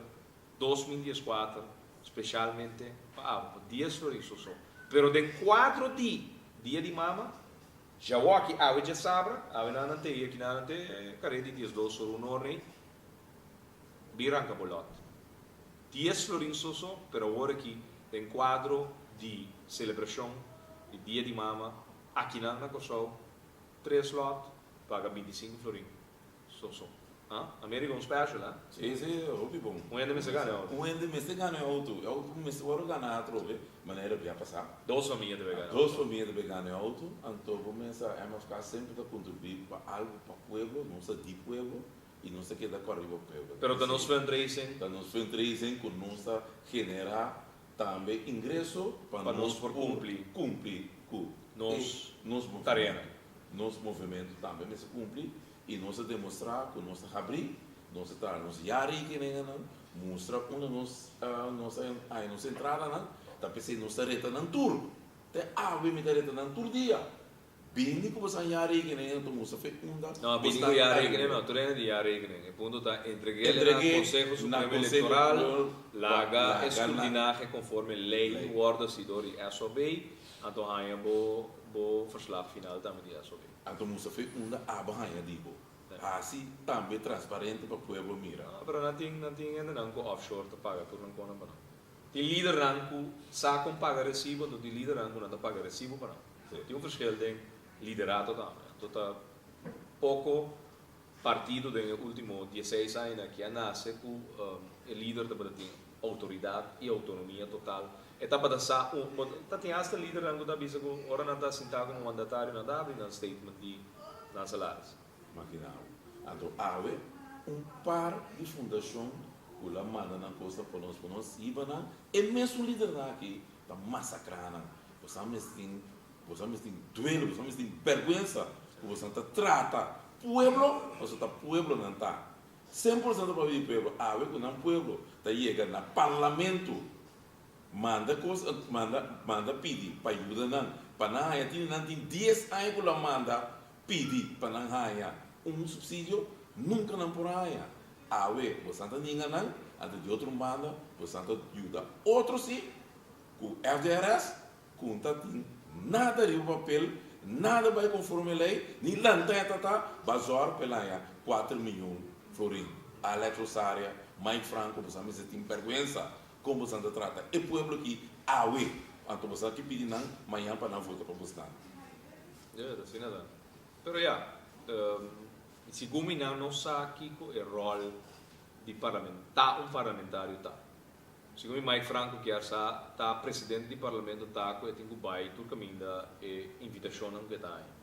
Speaker 3: 2014, specialmente pa abo, pa dies florin so so. Pero den cuadro di Dia di Mama, djawoki awe djasabra, awe nan nan te i aki nan nan te kare di 12 or un or nei, bin ranka bo lot. Dies florin so so, pero awor aki den cuadro di celebracion di Dia di Mama, aki nan na Corsou, tres lot, paga 25 florin. So so. Ah, America un special, eh?
Speaker 4: Si, si, hopi bon.
Speaker 3: Un hende mester gana e auto.
Speaker 4: Un hende mester gana e auto. E auto mester wòrdu gana atrobe, manera bia pasá.
Speaker 3: Dos famia debe gana e auto.
Speaker 4: Dos famia debe gana e auto. Anto bo mester MFK semper ta kontribuí pa algu pa pueblo, nos ta di pueblo i nos ta keda ku ariba pueblo.
Speaker 3: Pero ta nos fundraising.
Speaker 4: Ta nos fundraising ku nos ta generá tambe ingreso pa nos por kumpli ku
Speaker 3: nos tarea.
Speaker 4: Nos movementu tambe mester kumpli i nos a demostrá ku nos ta habrí, nos a traha nos yarekeningennan, mustra unda nos nos a haña nos entradanan, ta p'esei nos ta reta nan tur. Te awe mi ta reta nan tur dia. Bini ku boso a yarekeningen ta mustra fe unda
Speaker 3: No, bini ku yarekening no, tur hende tin yarekening. E punto ta entreg'é na Konseho Supremo Elektoral, laga e skrutinahe konforme lei wòrdu hasi dor di SOB, anto haña bo bo verslag final tambe di SOB.
Speaker 4: Anto musa fe unda abo haña di bo. Hasi tambe transparente pa pueblo mira.
Speaker 3: No, pero nan tin nan tin hendenan ku offshore ta paga tur nan konan pa nan. Tin lidernan ku sa kon paga resibo, anto tin lidernan ku nan ta paga resibo pa nan. Tin un verschil den liderato tambe. Anto ta poko partido den e ultimo dieseis añanan aki a nase ku e lider tabata tin outoridat i outonomia total. E tabata sa un, bo ta tin asta lidernan ku ta bisa ku ora nan ta sintá komo mandatario nan ta habri nan statement di nan salaris.
Speaker 4: Makina bo. Anto awe un par di fundashon ku la manda nan kos pa nos pa nos hiba nan, e mesun lidernan aki ta masakrá nan. Bo sa mes tin Boso a mester tin duele, boso a mester tin bèrgwensa ku boso ta trata. pueblo, pasobra ta pueblo nan ta. 100% papia di pueblo, awe ku nan pueblo ta yega na parlamento manda kos, manda manda pidi pa yuda nan, pa nan haña, tin di nan tin dies aña ku lo a manda pidi pa nan haña un supsidio, nunka nan por haña. Awe bosan ta ninga nan, anto di otro banda bosan ta yuda otro si ku FDRS ku no ta tin nada riba papel, nada bai konforme lei, ni lanta e ta ta bazòr pa el haña kuater miyon florin. Alex Rosaria, Mike Franco bosan mester tin bèrgwensa kon bosan ta trata e pueblo aki awe, anto bosan ke pidi nan mañan pa nan vota pa bosnan.
Speaker 3: Ya, ta asina ta. Pero ya, Segun mi nan no sa kiko e rol di parlamenta un parlamentario ta. Segun mi Mike Franco kier sa ta presidente di parlamento ta ku e tin ku bai tur kaminda e invitashonnan ku e ta haña.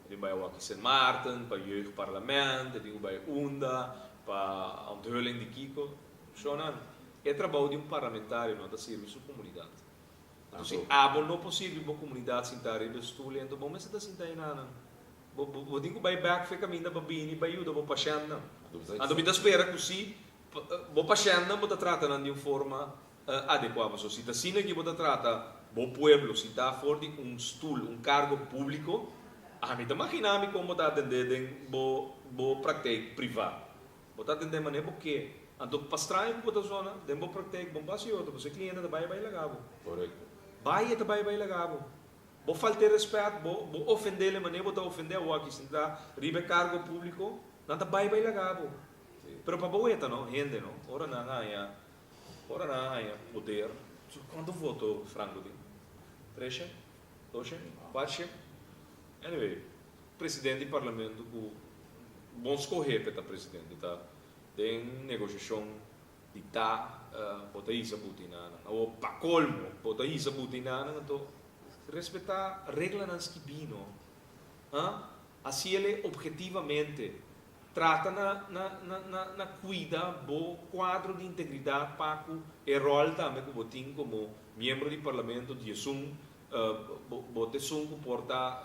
Speaker 3: E tin bai awaki Sint Maarten pa jeugd parlament, e tin ku bai unda pa onthulling di kiko. Shonnan, e trabou di un parlamentario no ta sirbi su komunidat. Anto si abo no por sirbi bo komunidat sinta riba e stul ento bo mester ta sinta enanan. Bo bo tin ku bai bèk fe kaminda pa bini pa yuda bo pashèntnan. Anto mi ta spera ku si bo pashèntnan bo ta trata nan di un forma adekuá. Pasobra si ta asina ki bo ta trata bo pueblo sintá for di un stul, un kargo públiko, ami ta maginá mi kon bo ta atendé den bo bo praktijk privá. Bo ta atendé manera bo ke. Anto pa straño ku bo ta zona den bo praktijk, bo no por hasi otro, pasobra e kliente ta bai bai laga bo. Bai e ta bai bai laga bo. Bo falt'é rèspèt, bo bo ofend'é le manera bo ta ofend'é awor aki sintá riba e kargo públiko, nan ta bai bai laga bo. Pero pa bo weta no, hende no, ora nan haña, ora nan haña poder, kuantu voto Franco tin? Treshe? Doshe? Kuatshe? Anyway, presidente di parlamento ku bon skohé p'e ta presidente ta den negoshashon Di ta bo ta hisa buti nanan. Awor pa colmo bo ta hisa buti nanan anto respeta reglanan skibi no. Ha? Haciele objetivamente. Trata na na na na na cuida bo cuadro di integridad pa cu e rol tambe cu bo tin como miembro di parlamento di esun bo bo ta esun cu por ta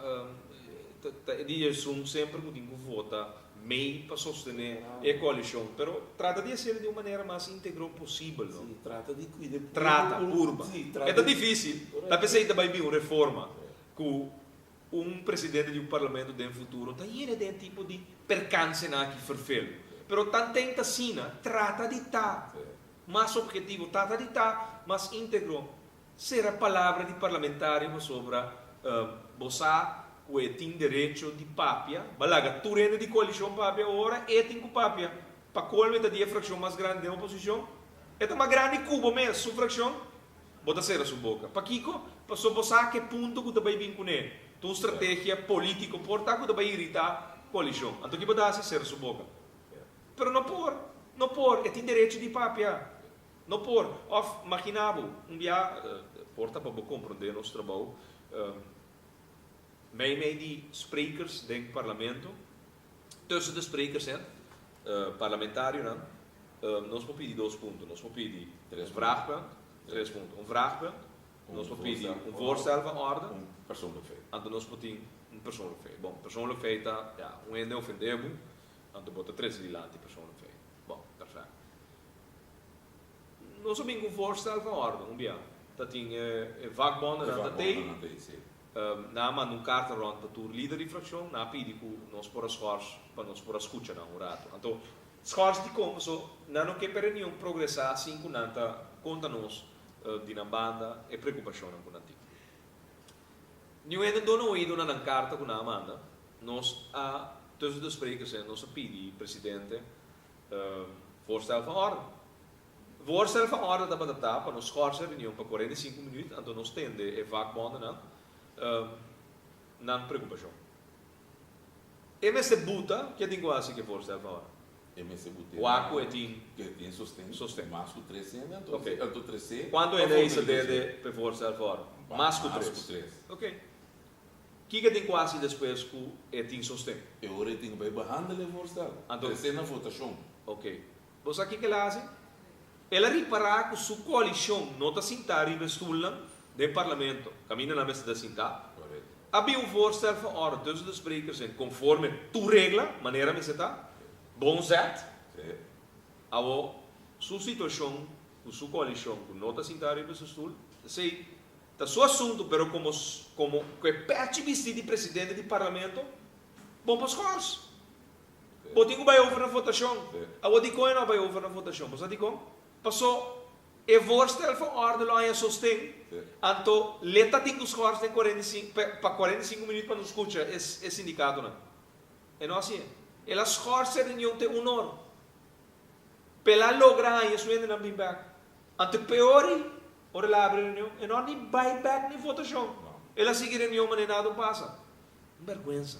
Speaker 3: ta e di esun semper cu tin cu vota mei pa sostené e koalishon, pero trata di hasiel di un manera mas íntegro posibel, no?
Speaker 4: Sí, trata di kuida e pueblo.
Speaker 3: Trata, purba.
Speaker 4: Sí, trata
Speaker 3: E ta
Speaker 4: di.
Speaker 3: difísil. Ta p'esei ta bai bin un reforma ku un presidente di un parlamento den futuro ta yena den e tipo di perkansenan aki ferfel. Pero tanten ta asina, trata di ta mas objetivo, trata di ta mas íntegro. Sera palabra di parlamentario pasobra bo sa cu e tin derecho di papia, ba laga tur hende di coalicion papia ora e tin cu papia. Pa colmo e ta di e fraccion mas grandi den oposicion, e ta mas grandi cu bo mes, su fraccion, bo ta sera su boca. Pakico? Pasobra bo sa ke punto cu ta bay bin cune. Ta un strategia politico por ta cu ta bay irita coalicion. Anto ki bo ta haci? Sera su boca. Pero no por, no por, e tin derecho di papia. No por. Òf maginá bo, un bia por ta pa bo komprondé nos trabou, meimei di sprekers den parlamento, tussen de sprekers en, parlamentarionan, nos por pidi dos punto. Nos por pidi un vraagpunt, tres punto, un vraagpunt, nos por pidi un voorstel van orde,
Speaker 4: Un persoonlijk feit.
Speaker 3: anto nos por tin un persoonlijk feit. Bon, persoonlijk feit ta, ja, un hende ofendé bo, anto bo ta trese dilanti persoonlijk feit. Bon, perfect. Nos a bin ku voorstel van orde un bia. Ta tin e vakbondennan ta tei. Nan a manda un karta rònt pa tur lider di frakshon. Nan a pidi ku nos por a schors pa nos por a skucha nan un ratu. Anto schors dikon? Paso nan no ke pa e reunion progresá sin ku nan ta konta nos di nan banda e preokupashonnan ku nan tin. Niun hende duna oido na nan karta ku nan a manda. Nos a tussen de sprekers en nos a pidi presidente Voorstel van orde. Voorstel van orde tabata ta pa nos schorsa e reunion pa 45 minuut, anto nos tende e vakbondennan nan preocupacion. E mester buta ke tin cu haci cu e voorstel van orde?
Speaker 4: E mester buta
Speaker 3: Wak cu e tin
Speaker 4: ke tin sosten.
Speaker 3: Sosten.
Speaker 4: Mas cu tres hende, anto
Speaker 3: Ok.
Speaker 4: anto tresé
Speaker 3: Cuanto
Speaker 4: pa
Speaker 3: hende a hisa
Speaker 4: forma
Speaker 3: dede pa e voorstel van orde? Mas cu
Speaker 4: Mas
Speaker 3: tres.
Speaker 4: cu tres.
Speaker 3: Ok. Kiko tin ku hasi despues ku e tin sosten?
Speaker 4: E ora e tin ku bai behandel e voorstel.
Speaker 3: Anto.
Speaker 4: Trese na votashon.
Speaker 3: Ok. Bo sa kiko el a hasi? El a ripará ku su koalishon no ta sintá riba e stulnan den parlamento, kaminda nan mester ta sintá.
Speaker 4: Korekto.
Speaker 3: A bin un voorstel van orde tussen de sprekers in conforme tur regla, manera mester ta, bon zet. Awo su situacion cu su coalicion cu no ta sinta riba su stoel, esey ta su asunto, pero como como cu e pechi bisti di presidente di parlamento, bon pa schors. Bo tin cu bay over na votacion. Awo dicon e no a bay over na votacion? Bo sa dicon? Paso e voorstel van orde lo haña sosten, anto le ta tin cu schors den 45 pa 45 minuut pa nos scucha e sindicatonan. E no haci'e. El a schors e reunion te un or. P'el a logra haña su hendenan bin bek. Anto e peor ei, ora el a habri e reunion, e no a ni bai bek ni votashon. El a sigui reunion manera nada un pasa. Un bèrgwensa.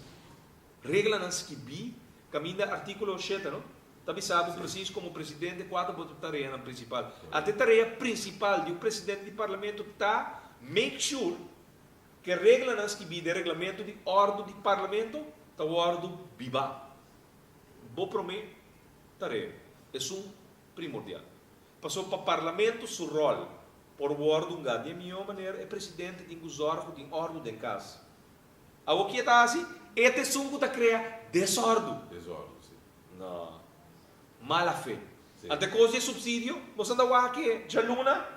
Speaker 3: Reglanan skibí kaminda artíkulo shete, no? Ta bisa bo presis komo presidente kua ta bo tareanan prinsipal. Anto e tarea prinsipal di un presidente di parlamento ta make sure ku e reglanan skibí den reglamento di òrdu di parlamento ta wòrdu bibá. Bo promé tarea, esun primordial. Pasobra pa Parlamento su ròl por wòrdu hungá di e mihó manera, e presidente tin ku zòrg ku tin òrdu den kas. Awor ki e ta hasi? E ta esun ku ta krea desòrdu.
Speaker 4: Desòrdu, si.
Speaker 3: No. Mala fe.
Speaker 4: Si.
Speaker 3: Ante kos di e supsidio, boso anda wak e djaluna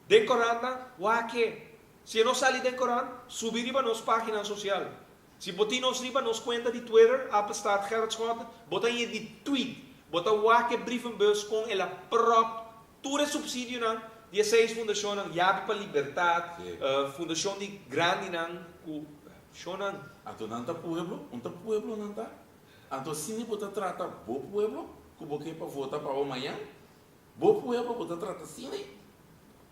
Speaker 3: den korantnan? Wak e. Si e no sali den korant, subi riba nos páginanan sosial. Si bo tin nos riba nos cuenta di Twitter, apenstaart Gerrit Schotten, bo ta haya di tweet. Bo ta wak e brievenbus con el a prop tur e subsidionan di e seis fundacionnan, Yabi pa Libertad, Fundacion di Grandinan cu shonnan.
Speaker 4: Anto nan ta pueblo? Un ta pueblo nan ta? Anto asina bo ta trata bo pueblo cu bo ke pa vota pa bo mañan? Bo pueblo bo ta trata asina?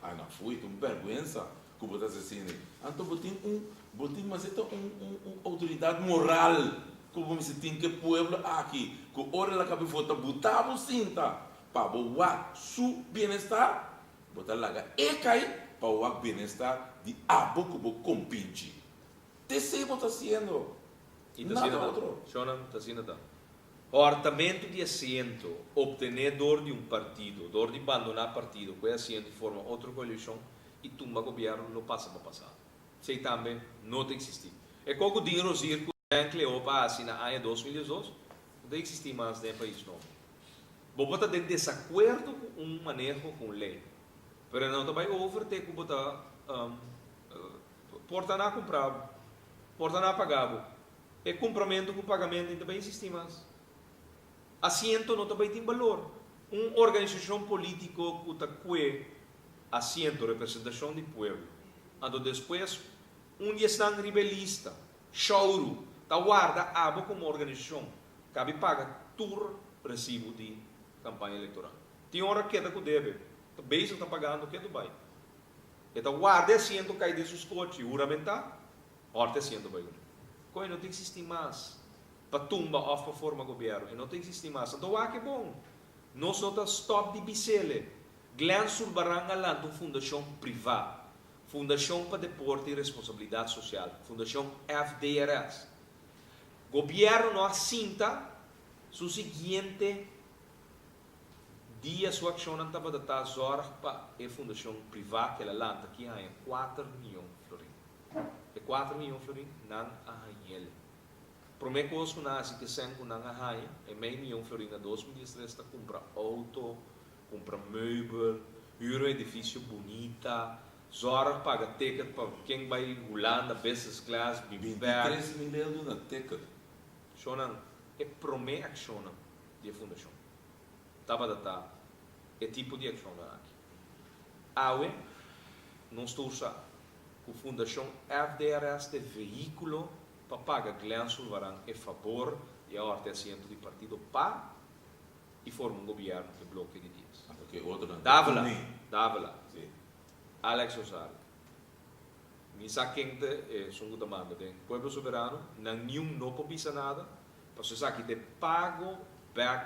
Speaker 4: Ah no, foei, ta un bèrgwensa ku bo ta hasi asina. Anto bo tin un, bo tin mester ta un, un, un outoridat moral ku bo mester tin ku e pueblo aki, ku ora el a kabi vota buta bo sinta pa bo wak su bienestar, bo ta laga e kai pa wak bienestar di abo ku bo kompinchi. T'esei bo ta hasiendo,
Speaker 3: I ta
Speaker 4: nada
Speaker 3: asina ta.
Speaker 4: otro.
Speaker 3: Shonnan, ta asina ta. Hòrtamentu di asiento optené dor di un partido, dor di bandoná partido ku e asiento i forma otro koalishon i tumba gobièrnu lo pasa pa pasado. Esei tambe no ta eksistí. E kos ku Dean Rozier ku Jan Cleopa a hasi na aña 2012 no ta eksistí mas den e pais nobo. Bo por ta den desakuerdo ku un maneho, ku un lei, pero e no ta bai over te ku bo ta por ta na kumpra bo, por ta na paga bo. E kumpramentu ku pagamentu no ta bai insistí mas. Asiento no ta bai tin balor. Un organisashon polítiko ku ta kue asiento, representashon di pueblo, anto despues un di esnan riba e lista, shouru, ta warda abo komo organisashon kabi paga tur resibu di kampaña elektoral. Tin ora keda ku debe, ta bezig ta pagando ketu bai. E ta warda e asiento kai den su skochi, huramentá. Ora ta siendo bai uni. Koe no ta existi mas pa tumba of pa forma gobierno. E no ta existi mas. Anto wak e bon. Nos no ta stop di bisele. Glenn Sulbaran a lanta un fundacion priva. Fundacion pa Deporte y Responsabilidad Social. Fundacion FDRS. Gobierno no a sinta su siguiente dia su accionnan tabata ta zorg pa e fundacion priva ke el a lanta ki haña kuater miyon florin. E kuater miyon florin nan a hañ'el. Promé kos ku nan a hasi ku e sèn ku nan a haña, e mei miyon florin na 2013 ta kumpra outo, kumpra meubel, hür un edifisio bunita, zòrg paga ticket pa ken bai Hulanda business class, bin bèk.
Speaker 4: 23 mil euro na ticket.
Speaker 3: Shonnan, e promé akshonnan di e fundashon tabata ta e tipo di akshonnan aki. Awe nos tur sa ku Fundashon FDRS ta e vehíkulo pa paga Glenn Sulvaran e fabor di a òrte asiento di partido pa i forma un gobièrnu ku e bloke di dies.
Speaker 4: Anto ke otronan ta
Speaker 3: Davila,
Speaker 4: uni.
Speaker 3: Davila,
Speaker 4: Si.
Speaker 3: Alex Rosario, mi sa ken ta esun ku ta manda den Pueblo Soberano, nan niun no por bisa nada, pasobra esaki ta e pago bèk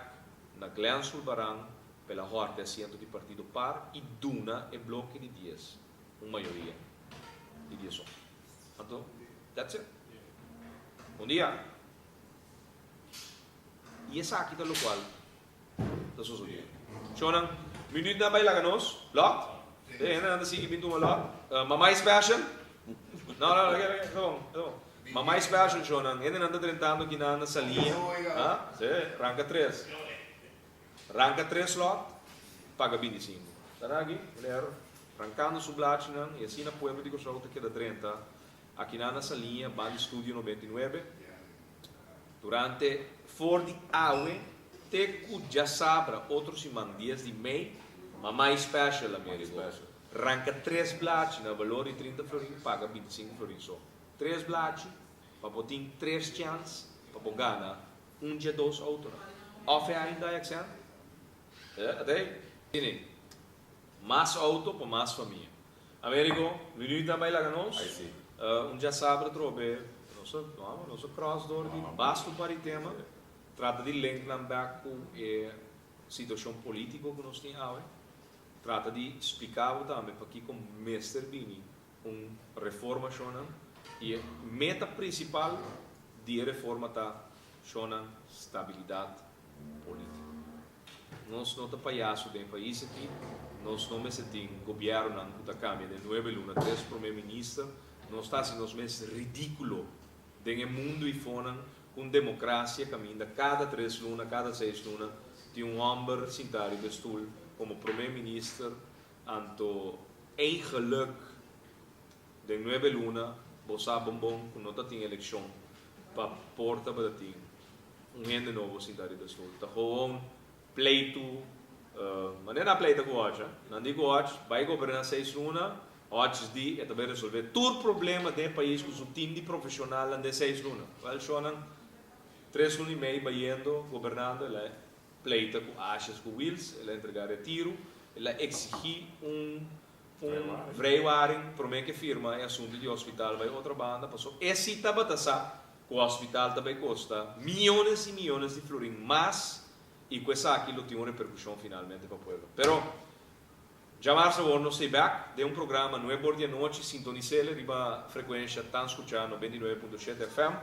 Speaker 3: na Glenn Sulvaran pa el a hòrte asiento di partido par i duna e bloke di dies. Un mayoria di dieson. Anto, that's it. Un dia. I esaki ta lokual ta sosodé. Shownan, minuut nan bai laga nos. Lot? E hendenan ta sigui bin tuma lot. Mamai special? No, no, lag'é, lag'é. Ta bon, ta bon. Mamai special shownan, hendenan ta drentando kinan na Saliña, ha? Sí, ranka tres. Ranka tres lot, paga 25. Ta na aki, meneer, rankando su blachinan y asina pueblo di Kòrsou ta keda drenta akinan na Saliña ban di Studio 99 durante for di awe te ku djasabra otro siman 10 di mei, Mamai special, Amerigo. Ranka tres blachi na balor di 30 florin, paga 25 florin so. Tres blachi pa bo tin tres chans pa bo gana un dje dos autonan. Of e Hyundai Accent? Eh, atei? Tini. Mas auto pa mas famia. Amerigo, minuut a bai laga nos.
Speaker 4: Ai si.
Speaker 3: Un djasabra atrobe, nos a, nos a cross door di basto par di tema. Trata di link nan bek ku e situacion politico ku nos tin awe. Trata di splica bo tambe pakiko mester bini un reforma shonnan y e meta principal di e reforma ta shonnan stabilidad politico. Nos no ta payaso den e pais aki, nos no mester tin gobiernonan cu ta cambia den nuebe luna tres prome minister, nos ta haci nos mes ridiculo den e mundo y fonan cu un democracia caminda cada tres luna, cada seis luna tin un homber sinta riba e stoel como prome minister. Anto eigenlijk den nuebe luna bo sa bon bon ku no ta tin elekshon pa por tabata tin un hende nobo sinta riba e stoel. Ta gewoon pleitu, manera nan a pleita ku Hodge, nan di ku Hodge bai goberna seis luna, Hodge di e ta bai resolve tur problema den e pais ku su team di profeshonalnan den seis luna. Wèl shownan tres luna i mei bayendo gobernando el a pleita ku Asjes ku Wiels, el a entregá retiru, el a eksigí un un vrijwaring promé ke firma e asuntu di hospital bai otro banda, paso e si tabata sa ku hospital ta bai kosta miyones i miyones di florin mas i ku esaki lo tin un reperkushon finalmente pa pueblo. Pero djamarsa awor nos stay bek den un programa nuebe or di anochi, sintonisele riba frekuensha tan skuchá 99.7 FM.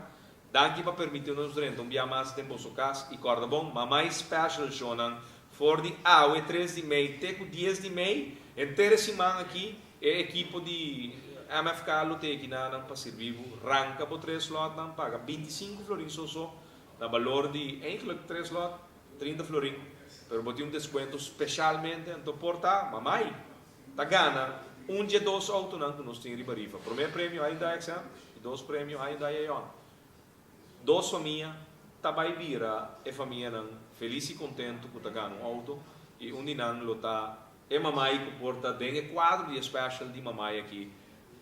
Speaker 3: Danki pa permiti nos drenta un bia mas den boso kas i kòrda bon, Mamai Special Shownan for di awe 3 di mei te ku 10 di mei. Henter e siman aki e ekipo di MFK lo te ekinanan pa sirbi bo. Ranka bo tres lòtnan, paga 25 florin so so, na balor di eigenlijk tres lòt 30 florin, pero bo tin un deskuento speshalmente, anto por ta Mamai ta gana un dje dos autonan ku nos tin riba rifa. Promé premio Hyundai Accent i dos premio Hyundai Ion. Dos famia ta bai bira e famianan felis i kontentu ku ta gana un auto i un di nan lo ta e mamai ku por ta den e kuadro di e special di mamai aki,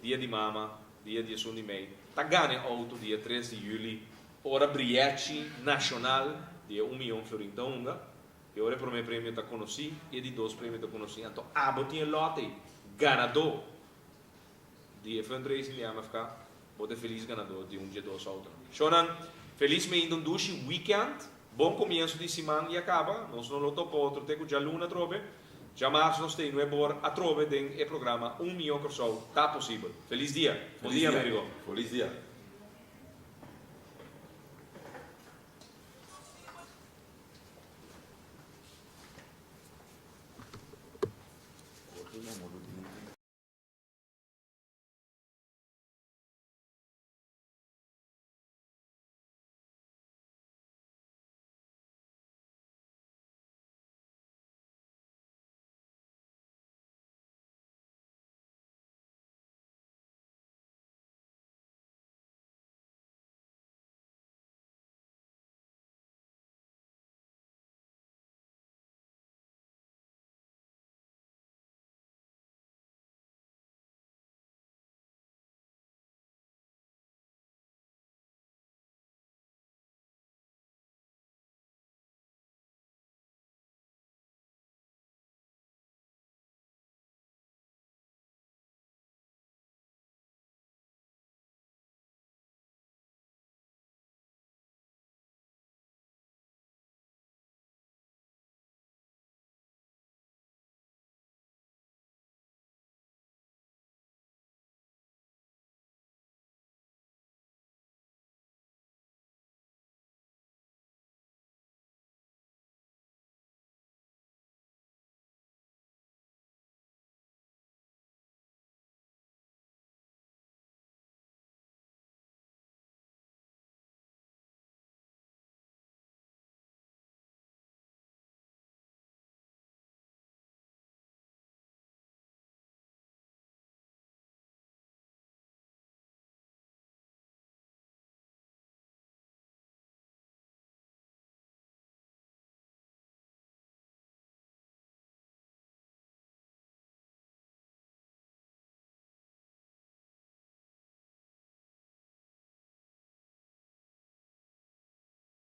Speaker 3: Dia di Mama, dia 11 di mei, ta gana e auto dia 3 di juli ora Briechi Nashonal di e un miyon florin ta hunga. E ora e promé premio ta konosí i e di dos premio ta konosí, anto abo tin e lòt ei, ganadó di e fundraising di MFK, bo ta e felis ganadó di un dje dos outonan. Shownan, felis meinta un dushi weekend, bon komienso di siman i a kaba, nos no lo topa otro te ku djaluna atrobe, djamarsu nos ta ei nuebe or atrobe den e programa Un Mihó Kòrsou Ta Posibel. Felis dia! Bon dia, Amerigo!
Speaker 4: Felis dia!